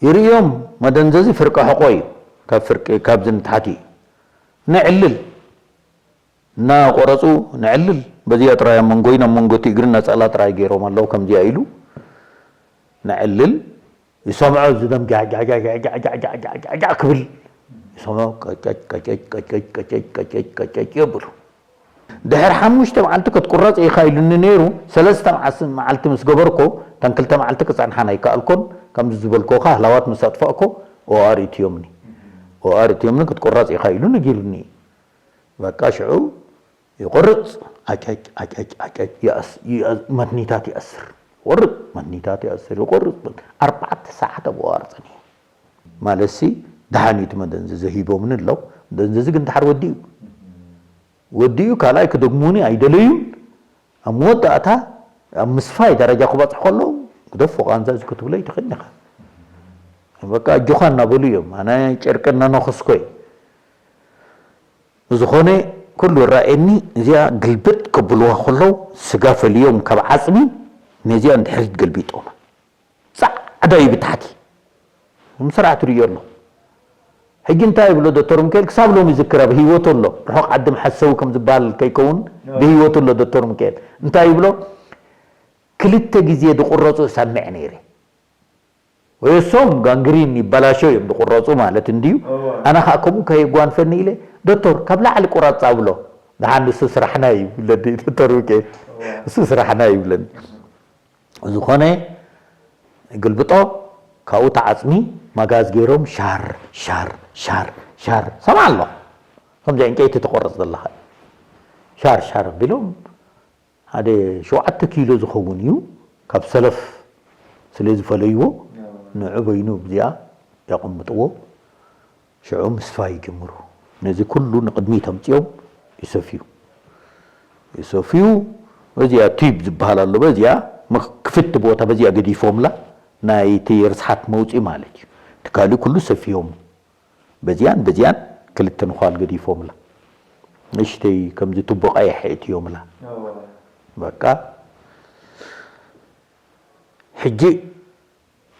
ይርእዮም፣ መደንዘዚ ፍርቂ ሕቖ እዩ። ካብ ፍርቂ፣ ካብዚ ንታሕቲ እዩ። ነዕልል። እናቆረጹ ነዕልል። በዚኣ ጥራይ ኣብ መንጎይን ኣብ መንጎ እቲ እግርን ነጸላ ጥራይ ገይሮም ኣለዉ። ከምዚኣ ኢሉ ነዕልል። ይሰምዖ፣ እዚ ደም ጃዕ፣ ጃዕ፣ ጃዕ ክብል ይሰምዖ። ቀጨጭ፣ ቀጨጭ፣ ቀጨጭ፣ ቀጨጭ፣ ቀጨጭ፣ ቀጨጭ የብሉ። ድሕሪ ሓሙሽተ መዓልቲ ክትቁረጽ ኢኻ ኢሉኒ ነይሩ። ሰለስተ መዓስ-፣ መዓልቲ ምስ ገበርኮ፣ እተን ክልተ መዓልቲ ክጸንሓን ኣይከኣልኮን። ከምዚ ዝበልኮ ከኣ ህላዋት ምስ ኣጥፋእኮ፣ ኦኣር እትዮምኒ። ኦኣር እትዮምኒ ክትቁረጽ ኢኻ ኢሉ ነጊሩኒ። በቃ ሽዑ ይቆርጽ፣ ዓጨጭ፣ ዓጨጭ፣ ዓጨጭ፣ ይኣስ-፣ ይኣ-፣ መትኒታት ይኣስር። ይቆርጽ፣ መትኒታት ይኣስር፣ ይቆርጽ። ኣርባዕተ ሰዓት ኣብ ኦኣር ጸኒሐ። ማለትሲ፣ ደሓን እዩ እቲ መደንዘዚ ሂቦምኒ ኣለዉ። መደንዘዚ ግን ደሓር ወዲኡ። ወዲኡ ካልኣይ ክደግሙኒ ኣይደለዩን። ኣብ መወዳእታ፣ ኣብ ምስፋይ ደረጃ ክበጽሑ ከለዉ፣ ግደፎ ቃንዛ እዚ ክትብለይ ትኽእል ኢኻ። በቃ፣ ኣጆኻ እናበሉ እዮም። ኣነ ጨርቂ እናነኸስኮ እየ። ብዝኾነ፣ ኩሉ ይረኣየኒ፣ እዚኣ ግልብጥ ከብልዋ ከለዉ፣ ስጋ ፈልዮም ካብ ዓጽሚ፣ ነዚኣ ንድሕሪት ገልቢጦማ። ጻዕዳ እዩ ብታሕቲ። ምስራዕ ትርእዮ ኣሎ። ሕጂ እንታይ ይብሎ ዶክተር ሚካኤል? ክሳብ ሎሚ ይዝክራ፣ ብህይወቱ ኣሎ። ርሑቕ ዓዲ መሓሰዊ ከም ዝበሃል ከይከውን፣ ብህይወቱ ኣሎ ዶክተር ሚካኤል። እንታይ ይብሎ? ክልተ ግዜ ዝቑረጹ እሰምዕ ነይረ። ወይ እሶም ጋንግሪን ይበላሾ እዮም ዝቑረጹ ማለት እንድዩ። እወ። ኣነ ኸኣ ከምኡ ከየጓንፈኒ ኢለ፣ "ዶክተር፣ ካብ ላዕሊ ቁረጻ" እብሎ። ደሓን ንሱ ስራሕና እዩ ይብለኒ ዶክተር ሚካኤል። እወ። እሱ ስራሕና እዩ ይብለኒ። ዝኾነ ግልብጦ፣ ካብኡ ተዓጽሚ፣ መጋዝ ገይሮም ሻር፣ ሻር፣ ሻር፣ ሻር። ሰምዓ ኣሎ። ከምዚ ዕንጨይቲ ትቆርጽ ዘለኻ። ሻር፣ ሻር ኣቢሎም፣ ሓደ ሸውዓተ ኪሎ ዝኸውን እዩ። ካብ ሰለፍ ስለ ዝፈለይዎ፣ ንዑ በይኑ ብዚኣ የቐምጥዎ። ሽዑ ምስፋይ ይጅምሩ። ነዚ ኩሉ ንቕድሚት ኣምጺኦም ይሰፍዩ። ይሰፍዩ፣ በዚኣ ቲዩብ ዝበሃል ኣሎ፣ በዚኣ መክ-፣ ክፍቲ ቦታ በዚኣ ገዲፎምላ፣ ናይቲ ርስሓት መውጺኢ ማለት እዩ። እቲ ካልእ ኩሉ ሰፍዮም፣ በዚኣን በዚኣን ክልተ ንዃል ገዲፎምላ። ንእሽተይ ከምዚ ቱቦ ቀይሕ የእትዮምላ። እወ። በቃ፣ ሕጂ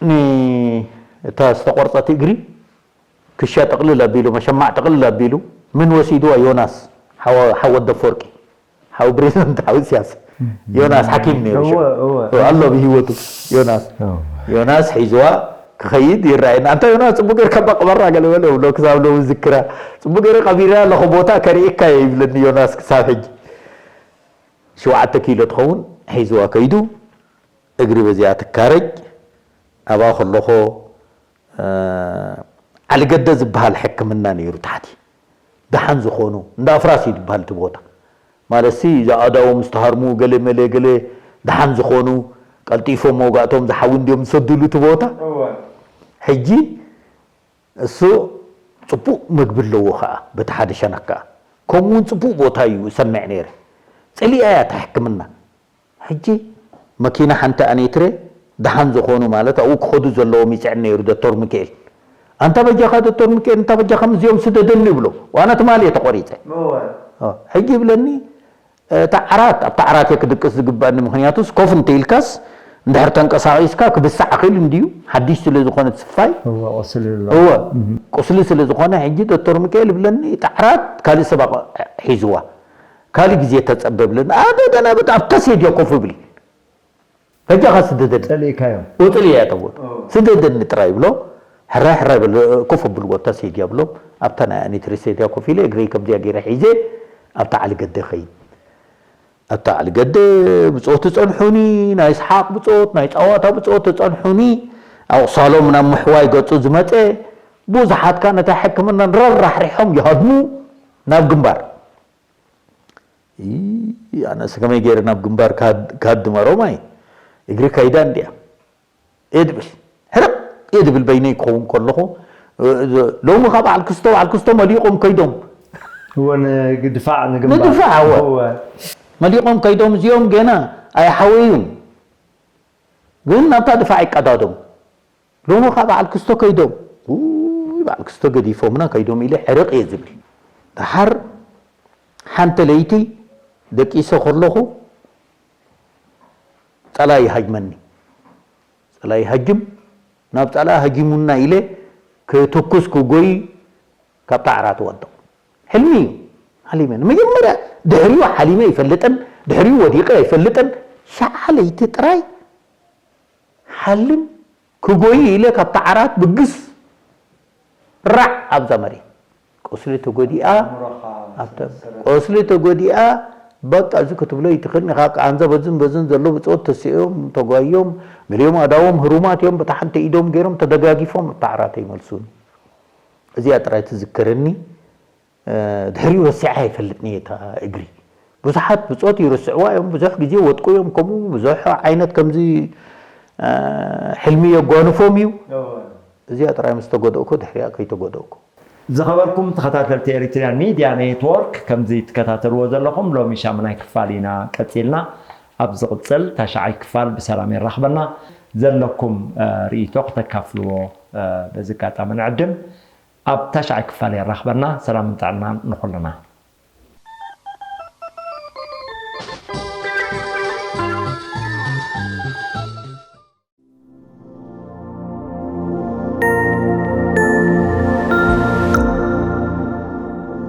ን-፣ እታ ዝተቖርጸት እግሪ ክሻ ጥቕልል ኣቢሉ፣ መሸማዕ ጥቕልል ኣቢሉ፣ ምን ወሲድዋ? ዮናስ፣ ሓወ-፣ ሓወ ወዲ ኣፈወርቂ፣ ሓው ፕሬዝደንት፣ ሓው ኢሳያስ። ዮናስ ሓኪም ነይሩ ሽዑ። እወ፣ እወ። እወ፣ ኣሎ ብህይወቱ ዮናስ። እወ። ዮናስ ሒዝዋ ክኸይድ ይረኣየኒ። "ኣንታ ዮናስ፣ ጽቡቅ ጌርካ እባ ቅበራ" ገለ በለ እብሎ፣ ክሳብ ሎሚ ዝክራ። "ጽቡቅ ጌረ ቀቢረ ኣለኹ፣ ቦታ ከርእየካ እየ" ይብለኒ ዮናስ ክሳብ ሕጂ። ሸውዓተ ኪሎ ትኸውን ሒዝዋ ከይዱ፣ እግሪ በዚኣ ትካረጅ። ኣብኣ ከለኹ፣ እ፣ ዓሊገደ ዝበሃል ሕክምና ነይሩ ታሕቲ። ደሓን ዝኾኑ፣ እንዳ ኣፍራስ እዩ ዝበሃል እቲ ቦታ። ማለትሲ፣ እዛ ኣእዳዎም ዝተሃርሙ፣ ገለ መለ፣ ገለ ደሓን ዝኾኑ፣ ቀልጢፎም መውጋእቶም ዝሓዊ እንድዮም ዝሰድሉ እቲ ቦታ። እወ። ሕጂ እሱ ጽቡቕ መግቢ ኣለዎ ኸኣ፣ በቲ ሓደ ሸነኽ ከኣ። ከምኡ እውን ጽቡቕ ቦታ እዩ እሰምዕ ነይረ። ጽሊኣ እያ እታ ሕክምና። ሕጂ መኪና ሓንቲ ኣኔትረ ደሓን ዝኾኑ ማለት ኣብኡ ክኸዱ ዘለዎም ይጽዕን ነይሩ ዶክተር ሚካኤል። "ኣንታ በጃኻ ዶክተር ሚካኤል፣ እንታ በጃኻ ምስዚኦም ስደደኒ" ይብሎ። ዋና ትማሊ እየ ተቖሪጸ። እወ። ኦ፣ ሕጂ ይብለኒ፣ "እታ ዓራት፣ ኣብታ ዓራት እየ ክድቅስ ዝግባእኒ፣ ምኽንያቱስ ኮፍ እንተ ኢልካስ እንድሕር ተንቀሳቒስካ ክብሳዕ ይኽእል እንድዩ፣ ሓድሽ ስለ ዝኾነ ትስፋይ." እወ፣ ቁስሊ ኣሎ። እወ፣ እም። ቁስሊ ስለ ዝኾነ ሕጂ ዶክተር ሚካኤል ይብለኒ፣ "እታ ዓራት ካልእ ሰብ ኣቕ-፣ ሒዝዋ፣ ካልእ ግዜ ተጸበ" ይብለኒ። ኣነ ገና በቃ ኣብታ ሴድያ ኮፍ እብል። በጃኻ ስደደኒ። ጸሊእካዮም። ወጥል እያ ተቦት። ኦ። ስደደኒ ጥራይ ብሎ፣ ሕራይ ሕራይ በሎ፣ ኮፍ ኣብልዎ፣ እታ ሴድያ ብሎ፣ ኣብታ ናይ ኣኒትሪ ሴድያ ኮፍ ኢለ፣ እግረይ ከምዚኣ ገይረ ሒዘ፣ ኣብታ ዓሊ ገደ ኸይድ። ኣብታ ዓሊ ገደ ብጾት ጸንሑኒ፣ ናይ ሰሓቕ ብጾት፣ ናይ ጸዋታ ብጾት ተጸንሑኒ፣ ኣቑሳሎም ናብ ምሕዋይ ገጹ ዝመጸ፣ ብዙሓት ከኣ ነታ ሕክምናን ረራሕሪሖም ይሃድሙ ናብ ግንባር። ይ-፣ ኣነስ ከመይ ገይረ ናብ ግንባር ካድ-፣ ካድመ ሮማይ? እግሪ ከይዳ እንድያ። እየ ድብል። ሕርቕ እየ ድብል በይነይ ክኸውን ከለኹ፣ እ፣ እ፣ ሎሚ ካብ በዓል ክስቶ፣ በዓል ክስቶ መሊቖም ከይዶም። እወ፣ ንድፋዕ ንግንባር። ንድፋዕ፣ እወ። እወ። መሊቖም ከይዶም እዚኦም ገና ኣይሓወዩን። ግን ናብታ ድፋዕ ይቀዳደሙ። ሎሚ ኸዓ በዓል ክስቶ ከይዶም፣ ውይ፣ በዓል ክስቶ ገዲፎምና ከይዶም ኢለ ሕርቕ እየ ዝብል። ደሓር ሓንቲ ለይቲ ደቂሰ ከለኹ ጸላኢ ይሃጅመኒ። ጸላኢ ይሃጅም፣ ናብ ጸላኢ ሃጂሙና ኢለ ክትኩስ ክጎይ ካብታ ዓራት እወድቕ። ሕልሚ እዩ። ሓሊመ። ንመጀመርያ ድሕሪኡ ሓሊመ ኣይፈልጥን፣ ድሕሪኡ ወዲቐ ኣይፈልጥን። ሸዓ ለይቲ ጥራይ ሓልም ክጎይ ኢለ ካብታ ዓራት ብግስ ራዕ ኣብዛ መሬት። ቁስሊ ተጎዲኣ፣ ኣእምሮኻ ኣብታ፣ ሰረት ቁስሊ ተጎዲኣ፣ በቃ እዚ ክትብሎ ይትኽእል ኢኻ። ቃንዛ በዝን በዝን ዘሎ ብጾት ተሲኦም ተጓዮም፣ ገሊኦም ኣዳዎም ህሩማት እዮም፣ በታ ሓንቲ ኢዶም ገይሮም ተደጋጊፎም እታ ዓራት ኣይመልሱን። እዚኣ ጥራይ ትዝከረኒ። ድሕሪኡ ረሲዐ ኣይፈልጥን እየ እታ እግሪ። ብዙሓት ብጾት ይርስዕዋ እዮም፣ ብዙሕ ግዜ ወድቁ እዮም፣ ከምኡ ብዙሕ ዓይነት ከምዚ ሕልሚ የጓንፎም እዩ። እዚኣ ጥራይ ምስ ተጎደእኩ ድሕሪኣ ከይተጎደእኩ። ዝኸበርኩም ተኸታተልቲ ኤሪትሪያን ሚድያ ኔትወርክ፣ ከምዚ ትከታተልዎ ዘለኹም ሎሚ ሻሙናይ ክፋል ኢና ቀጺልና። ኣብ ዝቕጽል ታሽዓይ ክፋል ብሰላም የራኽበና። ዘለኩም ርእይቶ ክተካፍልዎ በዚ ኣጋጣሚ ንዕድም። ኣብ ታሽዓይ ክፋል የራኽበና። ሰላምን ጥዕናን ንኹልና።